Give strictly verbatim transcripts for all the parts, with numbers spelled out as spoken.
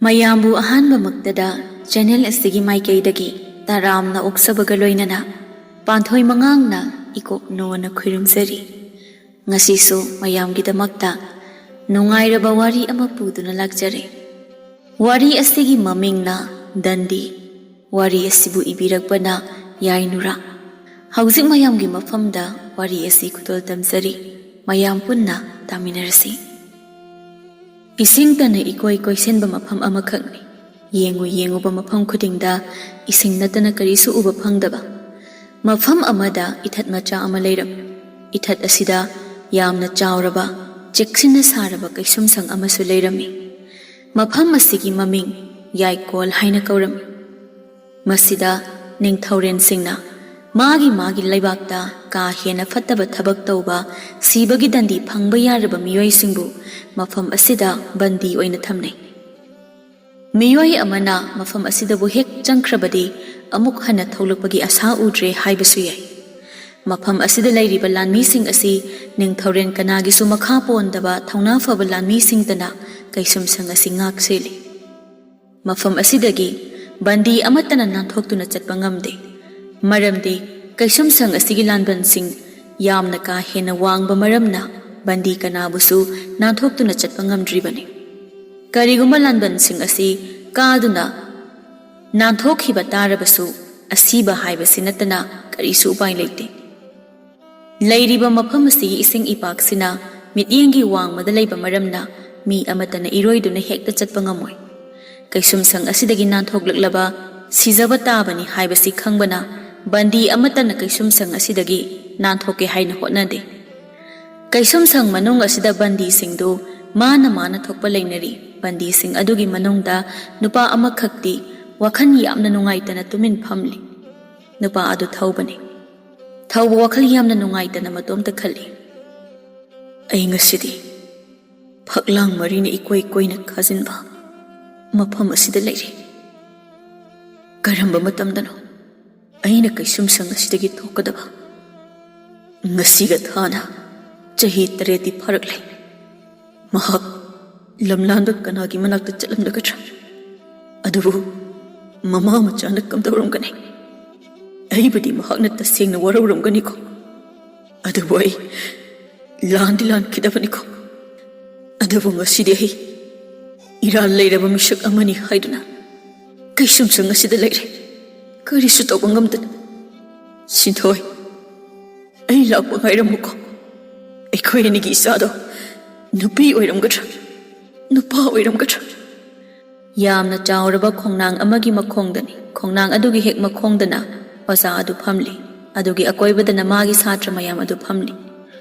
ꯃꯌꯥꯝꯕꯨ ꯑꯍꯥꯟꯕꯃꯛꯇꯗ ꯆꯦꯅꯦꯜ ꯑꯁꯤꯒꯤ ꯃꯥꯏꯀꯩꯗꯒꯤ ꯇꯔꯥꯝꯅ ꯑꯣꯛꯆꯕꯒ ꯂꯣꯏꯅꯅ ꯄꯥꯟꯊꯣꯏ ꯃꯉꯥꯡꯅ ꯏꯀꯣꯛ ꯅꯣꯟꯅ ꯈꯨꯔꯨꯝꯖꯔꯤ꯫ ꯉꯁꯤꯁꯨ ꯃꯌꯥꯝꯒꯤꯗꯃꯛꯇ ꯅꯨꯡꯉꯥꯏꯔꯕ ꯋꯥꯔꯤ ꯑꯃ ꯄꯨꯗꯨꯅ ꯂꯥꯛꯆꯔꯦ꯫ ꯋꯥꯔꯤ ꯑꯁꯤꯒꯤ ꯃꯃꯤꯡꯅ ꯗꯟꯗꯤ꯫ ꯋꯥꯔꯤ ꯑꯁꯤꯕꯨ ꯏꯕꯤꯔꯛꯄꯅ ꯌꯥꯏꯅꯨꯔꯥ꯫ ꯍꯧꯖꯤꯛ ꯃꯌꯥꯝꯒꯤ ꯃꯐꯝꯗ ꯋꯥꯔꯤ ꯑꯁꯤ ꯈꯨꯗꯣꯜ ꯇꯝꯖꯔꯤ꯫ ꯃꯌꯥꯝ ꯄꯨꯟꯅ ꯇꯥꯃꯤꯟꯅꯔꯁꯤ꯫ ꯏꯁꯤꯡ ꯇꯅ ꯏꯀꯣꯏ ꯀꯣꯏꯁꯤꯟꯕ ꯃꯐꯝ ꯑꯃꯈꯛꯅꯤ꯫ ꯌꯦꯡꯉꯨ ꯌꯦꯡꯉꯨꯕ ꯃꯐꯝ ꯈꯨꯗꯤꯡꯗ ꯏꯁꯤꯡ ꯅꯠꯇꯅ ꯀꯔꯤꯁꯨ ꯎꯕ ꯐꯪꯗꯕ꯫ ꯃꯐꯝ ꯑꯃꯗ ꯏꯊꯠ ꯃꯆꯥ ꯑꯃ ꯂꯩꯔꯝꯃꯤ꯫ ꯏꯊꯠ ꯑꯁꯤꯗ ꯌꯥꯝꯅ ꯆꯥꯎꯔꯕ, ꯆꯦꯛꯁꯤꯟꯅ ꯁꯥꯔꯕ ꯀꯩꯁꯨꯝꯁꯪ ꯑꯃꯁꯨ ꯂꯩꯔꯝꯃꯤ꯫ ꯃꯐꯝ ꯑꯁꯤꯒꯤ ꯃꯃꯤꯡ ꯌꯥꯏꯀꯣꯜ ꯍꯥꯏꯅ ꯀꯧꯔꯝꯃꯤ꯫ ꯃꯁꯤꯗ ꯅꯤꯡꯊꯧꯔꯦꯟꯁꯤꯡꯅ ꯃꯥꯒꯤ ꯃꯥꯒꯤ ꯂꯩꯕꯥꯛꯇ ꯀꯥ ꯍꯦꯟꯅ ꯐꯠꯇꯕ ꯊꯕꯛ ꯇꯧꯕ, ꯁꯤꯕꯒꯤ ꯗꯟꯗꯤ ꯐꯪꯕ ꯌꯥꯔꯕ ꯃꯤꯑꯣꯏꯁꯤꯡꯕꯨ ꯃꯐꯝ ꯑꯁꯤꯗ ꯕꯟꯗꯤ ꯑꯣꯏꯅ ꯊꯝꯅꯩ꯫ ꯃꯤꯑꯣꯏ ꯑꯃꯅ ꯃꯐꯝ ꯑꯁꯤꯗꯕꯨ ꯍꯦꯛ ꯆꯪꯈ꯭ꯔꯕꯗꯤ ꯑꯃꯨꯛ ꯍꯟꯅ ꯊꯣꯛꯂꯛꯄꯒꯤ ꯑꯁꯥ ꯎꯗ꯭ꯔꯦ ꯍꯥꯏꯕꯁꯨ ꯌꯥꯏ꯫ ꯃꯐꯝ ꯑꯁꯤꯗ ꯂꯩꯔꯤꯕ ꯂꯥꯟꯃꯤꯁꯤꯡ ꯑꯁꯤ ꯅꯤꯡꯊꯧꯔꯦꯟ ꯀꯅꯥꯒꯤꯁꯨ ꯃꯈꯥ ꯄꯣꯟꯗꯕ ꯊꯧꯅꯥ ꯐꯕ ꯂꯥꯟꯃꯤꯁꯤꯡꯇꯅ ꯀꯩꯁꯨꯝꯁꯪ ꯑꯁꯤ ꯉꯥꯛ ꯁꯦꯜꯂꯤ꯫ ꯃꯐꯝ ꯑꯁꯤꯗꯒꯤ ꯕꯟꯗꯤ ꯑꯃꯠꯇꯅ ꯅꯥꯟꯊꯣꯛꯇꯨꯅ ꯆꯠꯄ ꯉꯝꯗꯦ꯫ ꯃꯔꯝꯗꯤ ꯀꯩꯁꯨꯝꯁꯪ ꯑꯁꯤꯒꯤ ꯂꯥꯟꯕꯟꯁꯤꯡ ꯌꯥꯝꯅ ꯀꯥ ꯍꯦꯟꯅ ꯋꯥꯡꯕ ꯃꯔꯝꯅ ꯕꯟꯗꯤ ꯀꯅꯥꯕꯨꯁꯨ ꯅꯥꯟꯊꯣꯛꯇꯨꯅ ꯆꯠꯄ ꯉꯝꯗ꯭ꯔꯤꯕꯅꯤ꯫ ꯀꯔꯤꯒꯨꯝꯕ ꯂꯥꯟꯕꯟꯁꯤꯡ ꯑꯁꯤ ꯀꯥꯗꯨꯅ ꯅꯥꯟꯊꯣꯛꯈꯤꯕ ꯇꯥꯔꯕꯁꯨ ꯑꯁꯤꯕ ꯍꯥꯏꯕꯁꯤ ꯅꯠꯇꯅ ꯀꯔꯤꯁꯨ ꯎꯄꯥꯏ ꯂꯩꯇꯦ꯫ ꯂꯩꯔꯤꯕ ꯃꯐꯝ ꯑꯁꯤꯒꯤ ꯏꯁꯤꯡ ꯏꯄꯥꯛꯁꯤꯅ ꯃꯤꯠꯌꯦꯡꯒꯤ ꯋꯥꯡꯃꯗ ꯂꯩꯕ ꯃꯔꯝꯅ ꯃꯤ ꯑꯃꯠꯇꯅ ꯏꯔꯣꯏꯗꯨꯅ ꯍꯦꯛꯇ ꯆꯠꯄ ꯉꯝꯃꯣꯏ꯫ ꯀꯩꯁꯨꯝꯁꯪ ꯑꯁꯤꯗꯒꯤ ꯅꯥꯟꯊꯣꯛꯂꯛꯂꯕ ꯁꯤꯖꯕ ꯇꯥꯕꯅꯤ ꯍꯥꯏꯕꯁꯤ ꯈꯪꯕꯅ ꯕꯟꯗꯤ ꯑꯃꯠꯇꯅ ꯀꯩꯁꯨꯝꯁꯪ ꯑꯁꯤꯗꯒꯤ ꯅꯥꯟꯊꯣꯛꯀꯦ ꯍꯥꯏꯅ ꯍꯣꯠꯅꯗꯦ꯫ ꯀꯩꯁꯨꯝꯁꯪ ꯃꯅꯨꯡ ꯑꯁꯤꯗ ꯕꯟꯗꯤꯁꯤꯡꯗꯨ ꯃꯥꯅ ꯃꯥꯅ ꯊꯣꯛꯄ ꯂꯩꯅꯔꯤ꯫ ꯕꯟꯗꯤꯁꯤꯡ ꯑꯗꯨꯒꯤ ꯃꯅꯨꯡꯗ ꯅꯨꯄꯥ ꯑꯃꯈꯛꯇꯤ ꯋꯥꯈꯜ ꯌꯥꯝꯅ ꯅꯨꯡꯉꯥꯏꯇꯅ ꯇꯨꯃꯤꯟ ꯐꯝꯂꯤ꯫ ꯅꯨꯄꯥ ꯑꯗꯨ ꯊꯧꯕꯅꯤ꯫ ꯊꯧꯕ ꯋꯥꯈꯜ ꯌꯥꯝꯅ ꯅꯨꯡꯉꯥꯏꯇꯅ ꯃꯇꯣꯝꯇ ꯈꯜꯂꯤ꯫ "ꯑꯩ ꯉꯁꯤꯗꯤ ꯐꯛꯂꯥꯡ ꯃꯔꯤꯅ ꯏꯀꯣꯏ ꯀꯣꯏꯅ ꯈꯥꯖꯤꯟꯕ ꯃꯐꯝ ꯑꯁꯤꯗ ꯂꯩꯔꯤ꯫ ꯀꯔꯝꯕ ꯃꯇꯝꯗꯅꯣ ꯑꯩꯅ ꯀꯩꯁꯨꯝꯁꯪ ꯑꯁꯤꯗꯒꯤ ꯊꯣꯛꯀꯗꯕ? ꯉꯁꯤꯒ ꯊꯥꯅ ꯆꯍꯤ ꯇꯔꯦꯠꯇꯤ ꯐꯥꯔꯛꯂꯦ꯫ ꯃꯍꯥꯛ ꯂꯝꯂꯥꯟꯕ ꯀꯅꯥꯒꯤ ꯃꯅꯥꯛꯇ ꯆꯠꯂꯝꯂꯒꯗ꯭ꯔꯥ? ꯑꯗꯨꯕꯨ ꯃꯃꯥ ꯃꯆꯥꯅ ꯀꯝꯗꯧꯔꯝꯒꯅꯤ? ꯑꯩꯕꯨꯗꯤ ꯃꯍꯥꯛꯅ ꯇꯁꯦꯡꯅ ꯋꯥꯔꯧꯔꯝꯒꯅꯤꯀꯣ꯫ ꯑꯗꯨꯕꯨ ꯑꯩ ꯂꯥꯟꯗꯤ ꯂꯥꯟꯈꯤꯗꯕꯅꯤꯀꯣ꯫ ꯑꯗꯨꯕꯨ ꯉꯁꯤꯗꯤ ꯑꯩ ꯏꯔꯥꯜ ꯂꯩꯔꯕ ꯃꯤꯁꯛ ꯑꯃꯅꯤ ꯍꯥꯏꯗꯨꯅ ꯀꯩꯁꯨꯝꯁꯪ ꯑꯁꯤꯗ ꯂꯩꯔꯦ, ꯀꯔꯤꯁꯨ ꯇꯧꯕ ꯉꯝꯗꯅ꯫ ꯁꯤꯟꯊꯣꯏ, ꯑꯩ ꯂꯥꯛꯄ ꯉꯥꯏꯔꯝꯃꯨꯀꯣ꯫ ꯑꯩꯈꯣꯏ ꯑꯅꯤꯒꯤ ꯏꯆꯥꯗꯣ ꯅꯨꯄꯤ ꯑꯣꯏꯔꯝꯒꯗ꯭ꯔꯥ, ꯅꯨꯄꯥ ꯑꯣꯏꯔꯝꯒꯗ꯭ꯔꯥ? ꯌꯥꯝꯅ ꯆꯥꯎꯔꯕ ꯈꯣꯡꯅꯥꯡ ꯑꯃꯒꯤ ꯃꯈꯣꯡꯗꯅꯤ꯫ ꯈꯣꯡꯅꯥꯡ ꯑꯗꯨꯒꯤ ꯍꯦꯛ ꯃꯈꯣꯡꯗꯅ ꯑꯣꯖꯥ ꯑꯗꯨ ꯐꯝꯂꯤ꯫ ꯑꯗꯨꯒꯤ ꯑꯀꯣꯏꯕꯗꯅ ꯃꯥꯒꯤ ꯁꯥꯇ꯭ꯔ ꯃꯌꯥꯝ ꯑꯗꯨ ꯐꯝꯂꯤ꯫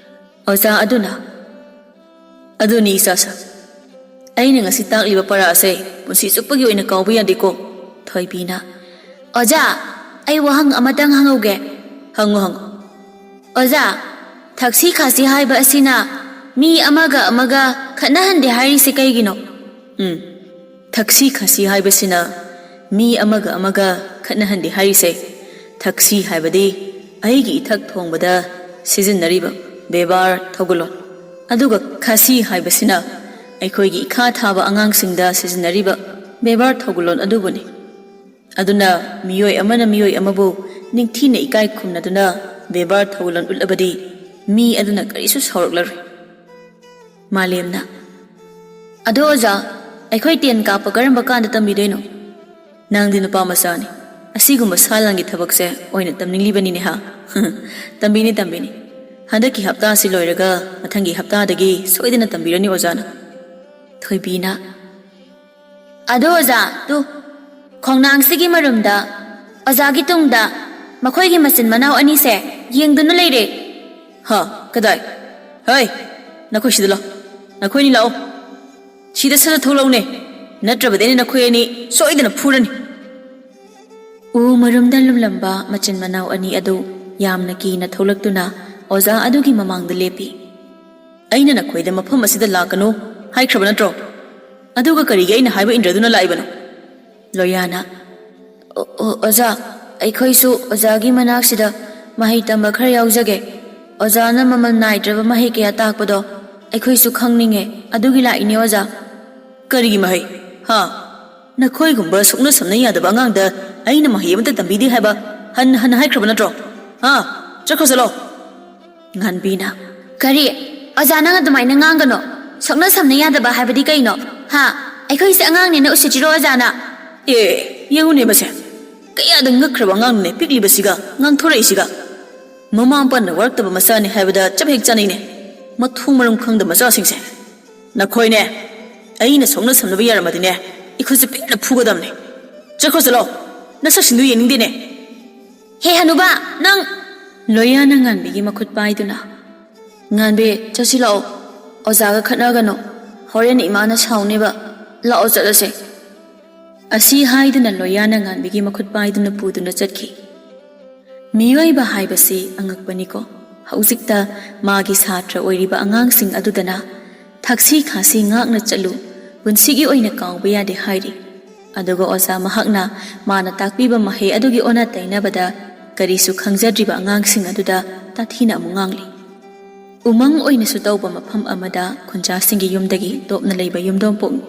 ꯑꯣꯖꯥ ꯑꯗꯨꯅ, "ꯑꯗꯨꯅꯤ ꯏꯆꯥꯁꯥ, ꯑꯩꯅ ꯉꯁꯤ ꯇꯥꯛꯂꯤꯕ ꯄꯔꯥ ꯑꯁꯦ ꯄꯨꯟꯁꯤ ꯆꯨꯞꯄꯒꯤ ꯑꯣꯏꯅ ꯀꯥꯎꯕ ꯌꯥꯗꯦꯀꯣ꯫" ꯊꯣꯏꯕꯤꯅ, "ꯑꯣꯖꯥ, ꯑꯩ ꯋꯥꯍꯪ ꯑꯃꯇꯪ ꯍꯪꯍꯧꯒꯦ꯫" "ꯍꯪꯉꯨ, ꯍꯪꯉꯨ꯫" "ꯑꯣꯖꯥ, ꯊꯛꯁꯤ ꯈꯥꯁꯤ ꯍꯥꯏꯕ ꯑꯁꯤꯅ ꯃꯤ ꯑꯃꯒ ꯑꯃꯒ ꯈꯠꯅꯍꯟꯗꯦ ꯍꯥꯏꯔꯤꯁꯤ ꯀꯩꯒꯤꯅꯣ?" ꯎꯝ, ꯊꯛꯁꯤ ꯈꯥꯁꯤ ꯍꯥꯏꯕꯁꯤꯅ ꯃꯤ ꯑꯃꯒ ꯑꯃꯒ ꯈꯠꯅꯍꯟꯗꯦ ꯍꯥꯏꯔꯤꯁꯦ꯫ ꯊꯛꯁꯤ ꯍꯥꯏꯕꯗꯤ ꯑꯩꯒꯤ ꯏꯊꯛ ꯊꯣꯡꯕꯗ ꯁꯤꯖꯤꯟꯅꯔꯤꯕ ꯕꯦꯕꯥꯔ ꯊꯧꯒꯜꯂꯣꯟ, ꯑꯗꯨꯒ ꯈꯥꯁꯤ ꯍꯥꯏꯕꯁꯤꯅ ꯑꯩꯈꯣꯏꯒꯤ ꯏꯈꯥ ꯊꯥꯕ ꯑꯉꯥꯡꯁꯤꯡꯗ ꯁꯤꯖꯤꯟꯅꯔꯤꯕ ꯕꯦꯕꯥꯔ ꯊꯧꯒꯜꯂꯣꯟ ꯑꯗꯨꯕꯨꯅꯤ꯫ ꯑꯗꯨꯅ ꯃꯤꯑꯣꯏ ꯑꯃꯅ ꯃꯤꯑꯣꯏ ꯑꯃꯕꯨ ꯅꯤꯡꯊꯤꯅ ꯏꯀꯥꯏ ꯈꯨꯝꯅꯗꯨꯅ ꯕꯦꯕꯥꯔ ꯊꯧꯒꯜꯂꯣꯟ ꯎꯠꯂꯕꯗꯤ ꯃꯤ ꯑꯗꯨꯅ ꯀꯔꯤꯁꯨ ꯁꯥꯎꯔꯛꯂꯔꯣꯏ꯫ ꯃꯥꯂꯦꯝꯅ, "ꯑꯗꯣ ꯑꯣꯖꯥ, ꯑꯩꯈꯣꯏ ꯇꯦꯟ ꯀꯥꯞꯄ ꯀꯔꯝꯕ ꯀꯥꯟꯗ ꯇꯝꯕꯤꯗꯣꯏꯅꯣ?" "ꯅꯪꯗꯤ ꯅꯨꯄꯥ ꯃꯆꯥꯅꯤ, ꯑꯁꯤꯒꯨꯝꯕ ꯁꯥ ꯂꯥꯟꯒꯤ ꯊꯕꯛꯁꯦ ꯑꯣꯏꯅ ꯇꯝꯅꯤꯡꯂꯤꯕꯅꯤꯅꯦ ꯍꯥ?" "ꯇꯝꯕꯤꯅꯤ, ꯇꯝꯕꯤꯅꯤ꯫ ꯍꯟꯗꯛꯀꯤ ꯍꯞꯇꯥꯁꯤ ꯂꯣꯏꯔꯒ ꯃꯊꯪꯒꯤ ꯍꯞꯇꯥꯗꯒꯤ ꯁꯣꯏꯗꯅ ꯇꯝꯕꯤꯔꯅꯤ ꯑꯣꯖꯥꯅ꯫" ꯊꯣꯏꯕꯤꯅ, "ꯑꯗꯣ ꯑꯣꯖꯥ, ꯇꯨ, ꯈꯣꯡꯅꯥꯡꯁꯤꯒꯤ ꯃꯔꯨꯝꯗ ꯑꯣꯖꯥꯒꯤ ꯇꯨꯡꯗ ꯃꯈꯣꯏꯒꯤ ꯃꯆꯤꯟ ꯃꯅꯥꯎ ꯑꯅꯤꯁꯦ ꯌꯦꯡꯗꯨꯅ ꯂꯩꯔꯦ꯫" "ꯍꯥ? ꯀꯗꯥꯏ? ꯍꯩ, ꯅꯈꯣꯏ ꯁꯤꯗ ꯂꯥꯛꯑꯣ꯫ ꯅꯈꯣꯏꯅꯤ ꯂꯥꯛꯑꯣ꯫ ꯁꯤꯗ ꯁꯠ ꯁꯠ ꯊꯣꯛꯂꯛꯎꯅꯦ꯫ ꯅꯠꯇ꯭ꯔꯕꯗꯤ ꯑꯩꯅ ꯅꯈꯣꯏ ꯑꯅꯤ ꯁꯣꯏꯗꯅ ꯐꯨꯔꯅꯤ꯫" ꯎ ꯃꯔꯨꯝꯗ ꯂꯨꯝꯂꯝꯕ ꯃꯆꯤꯟ ꯃꯅꯥꯎ ꯑꯅꯤ ꯑꯗꯨ ꯌꯥꯝꯅ ꯀꯤꯅ ꯊꯣꯛꯂꯛꯇꯨꯅ ꯑꯣꯖꯥ ꯑꯗꯨꯒꯤ ꯃꯃꯥꯡꯗ ꯂꯦꯞꯄꯤ꯫ "ꯑꯩꯅ ꯅꯈꯣꯏꯗ ꯃꯐꯝ ꯑꯁꯤꯗ ꯂꯥꯛꯀꯅꯨ ꯍꯥꯏꯈ꯭ꯔꯕ ꯅꯠꯇ꯭ꯔꯣ? ꯑꯗꯨꯒ ꯀꯔꯤꯒꯤ ꯑꯩꯅ ꯍꯥꯏꯕ ꯏꯟꯗ꯭ꯔꯗꯨꯅ ꯂꯥꯛꯏꯕꯅꯣ?" ꯂꯣꯌꯥꯅ, "ꯑꯣ, ꯑꯣ, ꯑꯣꯖꯥ, ꯑꯩꯈꯣꯏꯁꯨ ꯑꯣꯖꯥꯒꯤ ꯃꯅꯥꯛꯁꯤꯗ ꯃꯍꯩ ꯇꯝꯕ ꯈꯔ ꯌꯥꯎꯖꯒꯦ꯫ ꯑꯣꯖꯥꯅ ꯃꯃꯜ ꯅꯥꯏꯗ꯭ꯔꯕ ꯃꯍꯩ ꯀꯌꯥ ꯇꯥꯛꯄꯗꯣ ꯑꯩꯈꯣꯏꯁꯨ ꯈꯪꯅꯤꯡꯉꯦ, ꯑꯗꯨꯒꯤ ꯂꯥꯛꯏꯅꯦ ꯑꯣꯖꯥ꯫" ꯀꯔꯤꯒꯤ ꯃꯍꯩ? ꯍꯥ? ꯅꯈꯣꯏꯒꯨꯝꯕ ꯁꯣꯛꯅ ꯁꯝꯅ ꯌꯥꯗꯕ ꯑꯉꯥꯡꯗ ꯑꯩꯅ ꯃꯍꯩ ꯑꯃꯠꯇ ꯇꯝꯕꯤꯗꯦ ꯍꯥꯏꯕ ꯍꯟꯅ ꯍꯟꯅ ꯍꯥꯏꯈ꯭ꯔꯕ ꯅꯠꯇ꯭ꯔꯣ? ꯍꯥ? ꯆꯠꯈ꯭ꯔꯣ ꯆꯠꯂꯣ꯫ ꯉꯥꯟꯕꯤꯅ, "ꯀꯔꯤ? ꯑꯣꯖꯥ, ꯅꯪ ꯑꯗꯨꯃꯥꯏꯅ ꯉꯥꯡꯒꯅꯣ꯫ ꯁꯣꯛꯅ ꯁꯝꯅ ꯌꯥꯗꯕ ꯍꯥꯏꯕꯗꯤ ꯀꯩꯅꯣ? ꯍꯥ? ꯑꯩꯈꯣꯏꯁꯦ ꯑꯉꯥꯡꯅꯦꯅ ꯎꯁꯤꯠꯇ꯭ꯔꯤꯔꯣ ꯑꯣꯖꯥꯅ?" ꯑꯦ, ꯌꯦꯡꯉꯨꯅꯦ ꯃꯁꯦ꯫ ꯀꯌꯥꯗ ꯉꯛꯈ꯭ꯔꯕ ꯑꯉꯥꯡꯅꯣꯅꯦ ꯄꯤꯛꯂꯤꯕꯁꯤꯒ ꯉꯥꯡꯊꯣꯔꯛꯏꯁꯤꯒ꯫ ꯃꯃꯥ ꯃꯄꯥꯅ ꯋꯥꯔꯛꯇꯕ ꯃꯆꯥꯅꯤ ꯍꯥꯏꯕꯗ ꯆꯞ ꯍꯦꯛ ꯆꯥꯅꯩꯅꯦ꯫ ꯃꯊꯣꯡ ꯃꯔꯝ ꯈꯪꯗꯕ ꯃꯆꯥꯁꯤꯡꯁꯦ꯫ ꯅꯈꯣꯏꯅꯦ, ꯑꯩꯅ ꯁꯣꯛꯅ ꯁꯝꯅꯕ ꯌꯥꯔꯝꯃꯗꯤꯅꯦ, ꯏꯈꯨꯠꯁꯦ ꯄꯦꯟꯅ ꯐꯨꯒꯗꯕꯅꯦ꯫ ꯆꯠꯈ꯭ꯔꯣ ꯆꯠꯂꯣ, ꯅꯁꯛꯁꯤꯡꯗꯨ ꯌꯦꯡꯅꯤꯡꯗꯦꯅꯦ꯫ ꯍꯦ ꯍꯅꯨꯕꯥ, ꯅꯪ! ꯂꯣꯌꯥꯅ ꯉꯥꯟꯕꯤꯒꯤ ꯃꯈꯨꯠ ꯄꯥꯏꯗꯨꯅ, "ꯉꯥꯟꯕꯤ, ꯆꯠꯁꯤ ꯂꯥꯛꯑꯣ꯫ ꯑꯣꯖꯥꯒ ꯈꯠꯅꯒꯅꯨ꯫ ꯍꯣꯔꯦꯟ ꯏꯃꯥꯅ ꯁꯥꯎꯅꯦꯕ꯫ ꯂꯥꯛꯑꯣ ꯆꯠꯂꯁꯦ꯫" ꯑꯁꯤ ꯍꯥꯏꯗꯨꯅ ꯂꯣꯌꯥꯅ ꯉꯥꯟꯕꯤꯒꯤ ꯃꯈꯨꯠ ꯄꯥꯏꯗꯨꯅ ꯄꯨꯗꯨꯅ ꯆꯠꯈꯤ꯫ ꯃꯤꯑꯣꯏꯕ ꯍꯥꯏꯕꯁꯤ ꯑꯉꯛꯄꯅꯤꯀꯣ꯫ ꯍꯧꯖꯤꯛꯇ ꯃꯥꯒꯤ ꯁꯥꯇ꯭ꯔ ꯑꯣꯏꯔꯤꯕ ꯑꯉꯥꯡꯁꯤꯡ ꯑꯗꯨꯗꯅ "ꯊꯛꯁꯤ ꯈꯥꯁꯤ ꯉꯥꯛꯅ ꯆꯠꯂꯨ, ꯄꯨꯟꯁꯤꯒꯤ ꯑꯣꯏꯅ ꯀꯥꯎꯕ ꯌꯥꯗꯦ" ꯍꯥꯏꯔꯤ꯫ ꯑꯗꯨꯒ ꯑꯣꯖꯥ ꯃꯍꯥꯛꯅ ꯃꯥꯅ ꯇꯥꯛꯄꯤꯕ ꯃꯍꯩ ꯑꯗꯨꯒꯤ ꯑꯣꯟꯅ ꯇꯩꯅꯕꯗ ꯀꯔꯤꯁꯨ ꯈꯪꯖꯗ꯭ꯔꯤꯕ ꯑꯉꯥꯡꯁꯤꯡ ꯑꯗꯨꯗ ꯇꯥꯊꯤꯅ ꯑꯃꯨꯛ ꯉꯥꯡꯂꯤ꯫ ꯎꯃꯪ ꯑꯣꯏꯅꯁꯨ ꯇꯧꯕ ꯃꯐꯝ ꯑꯃꯗ ꯈꯨꯟꯖꯥꯁꯤꯡꯒꯤ ꯌꯨꯝꯗꯒꯤ ꯇꯣꯞꯅ ꯂꯩꯕ ꯌꯨꯝꯗꯣꯡ ꯄꯣꯛꯅꯤ꯫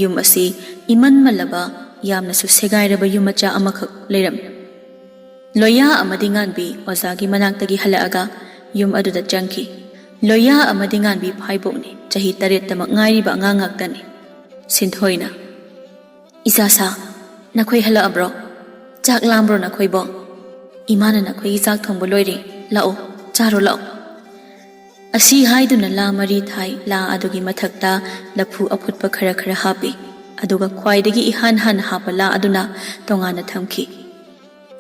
ꯌꯨꯝ ꯑꯁꯤ ꯏꯃꯟ ꯃꯜꯂꯕ, ꯌꯥꯝꯅꯁꯨ ꯁꯦꯒꯥꯏꯔꯕ ꯌꯨꯝ ꯃꯆꯥ ꯑꯃꯈꯛ ꯂꯩꯔꯝꯃꯤ꯫ ꯂꯣꯌꯥ ꯑꯃꯗꯤ ꯉꯥꯟꯕꯤ ꯑꯣꯖꯥꯒꯤ ꯃꯅꯥꯛꯇꯒꯤ ꯍꯜꯂꯛꯑꯒ ꯌꯨꯝ ꯑꯗꯨꯗ ꯆꯪꯈꯤ꯫ ꯂꯣꯌꯥ ꯑꯃꯗꯤ ꯉꯥꯟꯕꯤ ꯐꯥꯏꯕꯣꯛꯅꯤ, ꯆꯍꯤ ꯇꯔꯦꯠꯇꯃꯛ ꯉꯥꯏꯔꯤꯕ ꯑꯉꯥꯡ ꯉꯥꯛꯇꯅꯤ꯫ ꯁꯤꯟꯊꯣꯏꯅ, "ꯏꯆꯥꯁꯥ, ꯅꯈꯣꯏ ꯍꯜꯂꯛꯑꯕ꯭ꯔꯣ? ꯆꯥꯛ ꯂꯥꯝꯕ꯭ꯔꯣ ꯅꯈꯣꯏꯕꯣ? ꯏꯃꯥꯅ ꯅꯈꯣꯏꯒꯤ ꯆꯥꯛ ꯊꯣꯡꯕ ꯂꯣꯏꯔꯦ, ꯂꯥꯛꯑꯣ, ꯆꯥꯔꯣ ꯂꯥꯛꯑꯣ꯫" ꯑꯁꯤ ꯍꯥꯏꯗꯨꯅ ꯂꯥ ꯃꯔꯤ ꯊꯥꯏ꯫ ꯂꯥ ꯑꯗꯨꯒꯤ ꯃꯊꯛꯇ ꯂꯐꯨ ꯑꯐꯨꯠꯄ ꯈꯔ ꯈꯔ ꯍꯥꯞꯄꯤ, ꯑꯗꯨꯒ ꯈ꯭ꯋꯥꯏꯗꯒꯤ ꯏꯍꯥꯟ ꯍꯥꯟꯅ ꯍꯥꯞꯄ ꯂꯥ ꯑꯗꯨꯅ ꯇꯣꯉꯥꯟꯅ ꯊꯝꯈꯤ꯫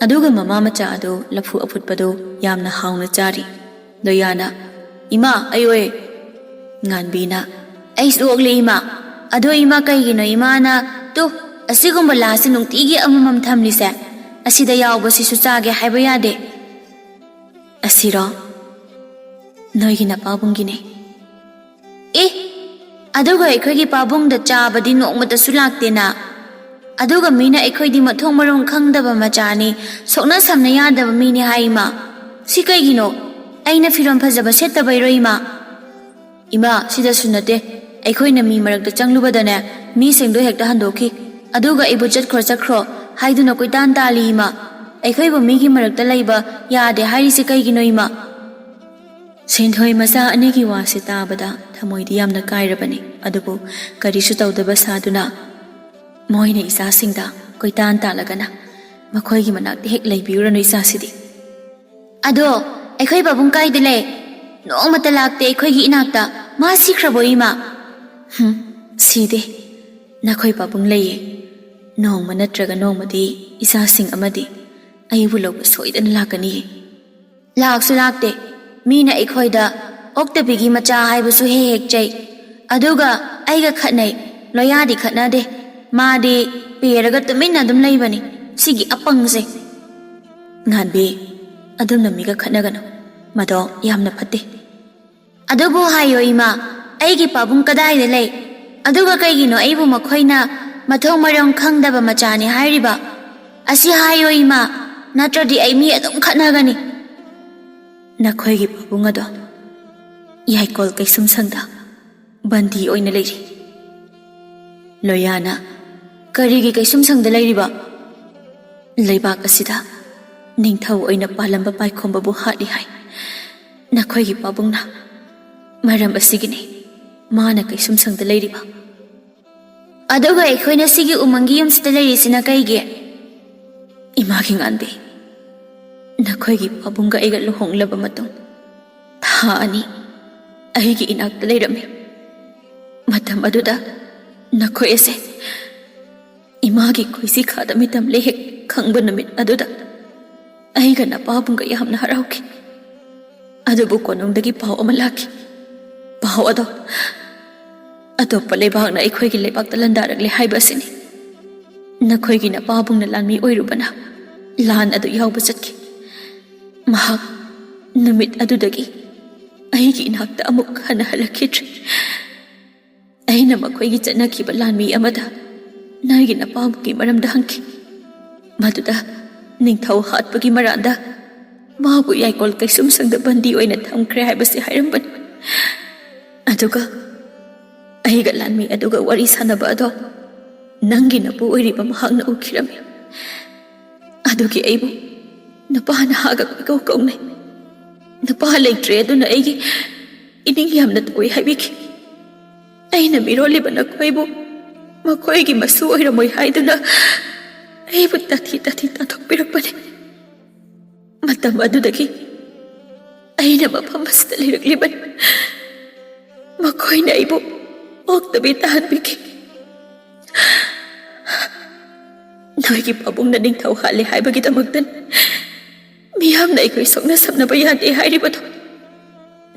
ꯑꯗꯨꯒ ꯃꯃꯥ ꯃꯆꯥ ꯑꯗꯨ ꯂꯐꯨ ꯑꯐꯨꯠꯄꯗꯨ ꯌꯥꯝꯅ ꯍꯥꯎꯅ ꯆꯥꯔꯤ꯫ ꯂꯣꯌꯥꯅ, "ꯏꯃꯥ, ꯑꯩ ꯑꯣꯏ꯫" ꯉꯥꯟꯕꯤꯅ, "ꯑꯩꯁꯨ ꯑꯣꯛꯂꯦ ꯏꯃꯥ꯫ ꯑꯗꯣ ꯏꯃꯥ, ꯀꯩꯒꯤꯅꯣ ꯏꯃꯥꯅ, ꯇꯨ, ꯑꯁꯤꯒꯨꯝꯕ ꯂꯥꯁꯤ ꯅꯨꯡꯇꯤꯒꯤ ꯑꯃꯃꯝ ꯊꯝꯂꯤꯁꯦ? ꯑꯁꯤꯗ ꯌꯥꯎꯕꯁꯤꯁꯨ ꯆꯥꯒꯦ ꯍꯥꯏꯕ ꯌꯥꯗꯦ꯫" "ꯑꯁꯤꯔꯣ? ꯅꯣꯏꯒꯤ ꯅꯄꯥꯕꯨꯡꯒꯤꯅꯦ꯫" "ꯑꯦ, ꯑꯗꯨꯒ ꯑꯩꯈꯣꯏꯒꯤ ꯄꯥꯕꯨꯡꯗ ꯆꯥꯕꯗꯤ ꯅꯣꯡꯃꯇꯁꯨ ꯂꯥꯛꯇꯦꯅ꯫ ꯑꯗꯨꯒ ꯃꯤꯅ ꯑꯩꯈꯣꯏꯗꯤ ꯃꯊꯣꯡ ꯃꯔꯝ ꯈꯪꯗꯕ ꯃꯆꯥꯅꯤ, ꯁꯣꯛꯅ ꯁꯝꯅ ꯌꯥꯗꯕ ꯃꯤꯅꯤ ꯍꯥꯏ ꯏꯃꯥ꯫ ꯁꯤ ꯀꯩꯒꯤꯅꯣ? ꯑꯩꯅ ꯐꯤꯔꯣꯜ ꯐꯖꯕ ꯁꯦꯠꯇꯕꯩꯔꯣ ꯏꯃꯥ?" "ꯏꯃꯥ, ꯁꯤꯗꯁꯨ ꯅꯠꯇꯦ, ꯑꯩꯈꯣꯏꯅ ꯃꯤ ꯃꯔꯛꯇ ꯆꯪꯂꯨꯕꯗꯅꯦ, ꯃꯤꯁꯤꯡꯗꯣ ꯍꯦꯛꯇ ꯍꯟꯗꯣꯛꯈꯤ꯫ ꯑꯗꯨꯒ ꯑꯩꯕꯨ "ꯆꯠꯈ꯭ꯔꯣ, ꯆꯠꯈ꯭ꯔꯣ" ꯍꯥꯏꯗꯨꯅ ꯀꯣꯏꯇꯥꯟ ꯇꯥꯜꯂꯤ ꯏꯃꯥ꯫ ꯑꯩꯈꯣꯏꯕꯨ ꯃꯤꯒꯤ ꯃꯔꯛꯇ ꯂꯩꯕ ꯌꯥꯗꯦ ꯍꯥꯏꯔꯤꯁꯦ ꯀꯩꯒꯤꯅꯣ ꯏꯃꯥ? ꯁꯦꯟꯊꯣꯏ ꯃꯆꯥ ꯑꯅꯤꯒꯤ ꯋꯥꯁꯦ ꯇꯥꯕꯗ ꯊꯃꯣꯏꯗꯤ ꯌꯥꯝꯅ ꯀꯥꯏꯔꯕꯅꯤ, ꯑꯗꯨꯕꯨ ꯀꯔꯤꯁꯨ ꯇꯧꯗꯕ ꯁꯥꯗꯨꯅ ꯃꯣꯏꯅ ꯏꯆꯥꯁꯤꯡꯗ ꯀꯣꯏꯇꯥꯟ ꯇꯥꯜꯂꯒꯅ ꯃꯈꯣꯏꯒꯤ ꯃꯅꯥꯛꯇ ꯍꯦꯛ ꯂꯩꯕꯤꯔꯨꯔꯅꯨ ꯏꯆꯥꯁꯤꯗꯤ꯫ "ꯑꯗꯣ ꯑꯩꯈꯣꯏ ꯄꯥꯕꯨꯡ ꯀꯥꯏꯗ ꯂꯩ? ꯅꯣꯡꯃꯇ ꯂꯥꯛꯇꯦ ꯑꯩꯈꯣꯏꯒꯤ ꯏꯅꯥꯛꯇ꯫ ꯃꯥ ꯁꯤꯈ꯭ꯔꯕꯣ ꯏꯃꯥ?" "ꯍꯨꯝ, ꯁꯤꯗꯦ꯫ ꯅꯈꯣꯏ ꯄꯥꯕꯨꯡ ꯂꯩꯌꯦ꯫ ꯅꯣꯡꯃ ꯅꯠꯇ꯭ꯔꯒ ꯅꯣꯡꯃꯗꯤ ꯏꯆꯥꯁꯤꯡ ꯑꯃꯗꯤ ꯑꯩꯕꯨ ꯂꯧꯕ ꯁꯣꯏꯗꯅ ꯂꯥꯛꯀꯅꯤꯌꯦ꯫ ꯂꯥꯛꯁꯨ ꯂꯥꯛꯇꯦ꯫ ꯃꯤꯅ ꯑꯩꯈꯣꯏꯗ ꯑꯣꯛꯇꯕꯤꯒꯤ ꯃꯆꯥ ꯍꯥꯏꯕꯁꯨ ꯍꯦꯛ ꯍꯦꯛ ꯆꯩ꯫ ꯑꯗꯨꯒ ꯑꯩꯒ ꯈꯠꯅꯩ꯫ ꯂꯣꯌꯥꯗꯤ ꯈꯠꯅꯗꯦ꯫ ꯃꯥꯗꯤ ꯄꯦꯔꯒ ꯇꯨꯃꯤꯟꯅ ꯑꯗꯨꯝ ꯂꯩꯕꯅꯤ, ꯁꯤꯒꯤ ꯑꯄꯪꯁꯦ꯫" "ꯉꯥꯟꯕꯤ, ꯑꯗꯨꯝꯅ ꯃꯤꯒ ꯈꯠꯅꯒꯅꯨ꯫ ꯃꯗꯣ ꯌꯥꯝꯅ ꯐꯠꯇꯦ꯫" "ꯑꯗꯨꯕꯨ ꯍꯥꯏꯌꯣ ꯏꯃꯥ, ꯑꯩꯒꯤ ꯄꯥꯕꯨꯡ ꯀꯗꯥꯏꯗ ꯂꯩ? ꯑꯗꯨꯒ ꯀꯩꯒꯤꯅꯣ ꯑꯩꯕꯨ ꯃꯈꯣꯏꯅ ꯃꯊꯣꯡ ꯃꯔꯝ ꯈꯪꯗꯕ ꯃꯆꯥꯅꯤ ꯍꯥꯏꯔꯤꯕ? ꯑꯁꯤ ꯍꯥꯏꯌꯣ ꯏꯃꯥ, ꯅꯠꯇ꯭ꯔꯗꯤ ꯑꯩ ꯃꯤ ꯑꯗꯨꯝ ꯈꯠꯅꯒꯅꯤ꯫" "ꯅꯈꯣꯏꯒꯤ ꯄꯥꯕꯨꯡ ꯑꯗꯣ ꯌꯥꯏꯀꯣꯜ ꯀꯩꯁꯨꯝꯁꯪꯗ ꯕꯟꯗꯤ ꯑꯣꯏꯅ ꯂꯩꯔꯤ꯫" ꯂꯣꯌꯥꯅ, "ꯀꯔꯤꯒꯤ ꯀꯩꯁꯨꯝꯁꯪꯗ ꯂꯩꯔꯤꯕ?" "ꯂꯩꯕꯥꯛ ꯑꯁꯤꯗ ꯅꯤꯡꯊꯧ ꯑꯣꯏꯅ ꯄꯥꯜꯂꯝꯕ ꯄꯥꯏꯈꯣꯝꯕꯕꯨ ꯍꯥꯠꯂꯤ ꯍꯥꯏ ꯅꯈꯣꯏꯒꯤ ꯄꯥꯕꯨꯡꯅ꯫ ꯃꯔꯝ ꯑꯁꯤꯒꯤꯅꯤ ꯃꯥꯅ ꯀꯩꯁꯨꯝꯁꯪꯗ ꯂꯩꯔꯤꯕ꯫" "ꯑꯗꯨꯒ ꯑꯩꯈꯣꯏꯅ ꯁꯤꯒꯤ ꯎꯃꯪꯒꯤ ꯌꯨꯝꯁꯤꯗ ꯂꯩꯔꯤꯁꯤꯅ ꯀꯩꯒꯤ?" "ꯏꯃꯥꯒꯤ ꯉꯥꯟꯕꯤ, ꯅꯈꯣꯏꯒꯤ ꯄꯥꯕꯨꯡꯒ ꯑꯩꯒ ꯂꯨꯍꯣꯡꯂꯕ ꯃꯇꯨꯡ ꯊꯥ ꯑꯅꯤ ꯑꯩꯒꯤ ꯏꯅꯥꯛꯇ ꯂꯩꯔꯝꯃꯤ꯫ ꯃꯇꯝ ꯑꯗꯨꯗ ꯅꯈꯣꯏ ꯑꯁꯦ ꯏꯃꯥꯒꯤ ꯈꯣꯏꯁꯤ ꯈꯥꯗ ꯃꯤꯇꯝꯂꯦ ꯍꯦꯛ ꯈꯪꯕ ꯅꯨꯃꯤꯠ ꯑꯗꯨꯗ ꯑꯩꯒ ꯅꯄꯥꯕꯨꯡꯒ ꯌꯥꯝꯅ ꯍꯔꯥꯎꯈꯤ꯫ ꯑꯗꯨꯕꯨ ꯀꯣꯅꯨꯡꯗꯒꯤ ꯄꯥꯎ ꯑꯃ ꯂꯥꯛꯈꯤ꯫ ꯄꯥꯎ ꯑꯗꯣ ꯑꯇꯣꯞꯄ ꯂꯩꯕꯥꯛꯅ ꯑꯩꯈꯣꯏꯒꯤ ꯂꯩꯕꯥꯛꯇ ꯂꯥꯟꯗꯥꯔꯛꯂꯦ ꯍꯥꯏꯕ ꯑꯁꯤꯅꯤ꯫ ꯅꯈꯣꯏꯒꯤ ꯅꯄꯥꯕꯨꯡꯅ ꯂꯥꯟꯃꯤ ꯑꯣꯏꯔꯨꯕꯅ ꯂꯥꯟ ꯑꯗꯨ ꯌꯥꯎꯕ ꯆꯠꯈꯤ꯫ ꯃꯍꯥꯛ ꯅꯨꯃꯤꯠ ꯑꯗꯨꯗꯒꯤ ꯑꯩꯒꯤ ꯏꯅꯥꯛꯇ ꯑꯃꯨꯛ ꯍꯟꯅ ꯍꯜꯂꯛꯈꯤꯗ꯭ꯔꯦ꯫ ꯑꯩꯅ ꯃꯈꯣꯏꯒꯤ ꯆꯠꯅꯈꯤꯕ ꯂꯥꯟꯃꯤ ꯑꯃꯗ ꯅꯣꯏꯒꯤ ꯅꯄꯥꯕꯨꯡꯒꯤ ꯃꯔꯝꯗ ꯍꯪꯈꯤ꯫ ꯃꯗꯨꯗ ꯅꯤꯡꯊꯧ ꯍꯥꯠꯄꯒꯤ ꯃꯔꯥꯟꯗ ꯃꯥꯕꯨ ꯌꯥꯏꯀꯣꯜ ꯀꯩꯁꯨꯝꯁꯪꯗ ꯕꯟꯗꯤ ꯑꯣꯏꯅ ꯊꯝꯈ꯭ꯔꯦ ꯍꯥꯏꯕꯁꯤ ꯍꯥꯏꯔꯝꯕꯅꯤ꯫ ꯑꯗꯨꯒ ꯑꯩꯒ ꯂꯥꯟꯃꯤ ꯑꯗꯨꯒ ꯋꯥꯔꯤ ꯁꯥꯟꯅꯕ ꯑꯗꯣ ꯅꯪꯒꯤ ꯅꯄꯨ ꯑꯣꯏꯔꯤꯕ ꯃꯍꯥꯛꯅ ꯎꯈꯤꯔꯝꯃꯤ꯫ ꯑꯗꯨꯒꯤ ꯑꯩꯕꯨ ꯅꯨꯄꯥ ꯅꯍꯥꯒ ꯀꯣꯏꯀꯧ ꯀꯧꯅꯩ, ꯅꯨꯄꯥ ꯂꯩꯇ꯭ꯔꯦ ꯑꯗꯨꯅ ꯑꯩꯒꯤ ꯏꯅꯤꯡ ꯌꯥꯝꯅ ꯇꯧꯏ ꯍꯥꯏꯕꯤꯈꯤ꯫ ꯑꯩꯅ ꯃꯤꯔꯣꯜꯂꯤꯕ ꯅꯈꯣꯏꯕꯨ ꯃꯈꯣꯏꯒꯤ ꯃꯁꯨ ꯑꯣꯏꯔꯝꯃꯣꯏ ꯍꯥꯏꯗꯨꯅ ꯑꯩꯕꯨ ꯇꯥꯊꯤ ꯇꯥꯊꯤ ꯇꯥꯊꯣꯛꯄꯤꯔꯛꯄꯅꯤ꯫ ꯃꯇꯝ ꯑꯗꯨꯗꯒꯤ ꯑꯩꯅ ꯃꯐꯝ ꯑꯁꯤꯗ ꯂꯩꯔꯛꯂꯤꯕꯅꯤ꯫ ꯃꯈꯣꯏꯅ ꯑꯩꯕꯨ ꯑꯣꯛꯇꯕꯤ ꯇꯥꯍꯟꯕꯤꯈꯤ꯫ ꯅꯣꯏꯒꯤ ꯄꯥꯕꯨꯡꯅ ꯅꯤꯡꯊꯧ ꯍꯥꯠꯂꯦ ꯍꯥꯏꯕꯒꯤꯗꯃꯛꯇꯅꯤ ꯃꯤꯌꯥꯝꯅ ꯑꯩꯈꯣꯏ ꯁꯣꯛꯅ ꯁꯝꯅꯕ ꯌꯥꯗꯦ ꯍꯥꯏꯔꯤꯕꯗꯣ꯫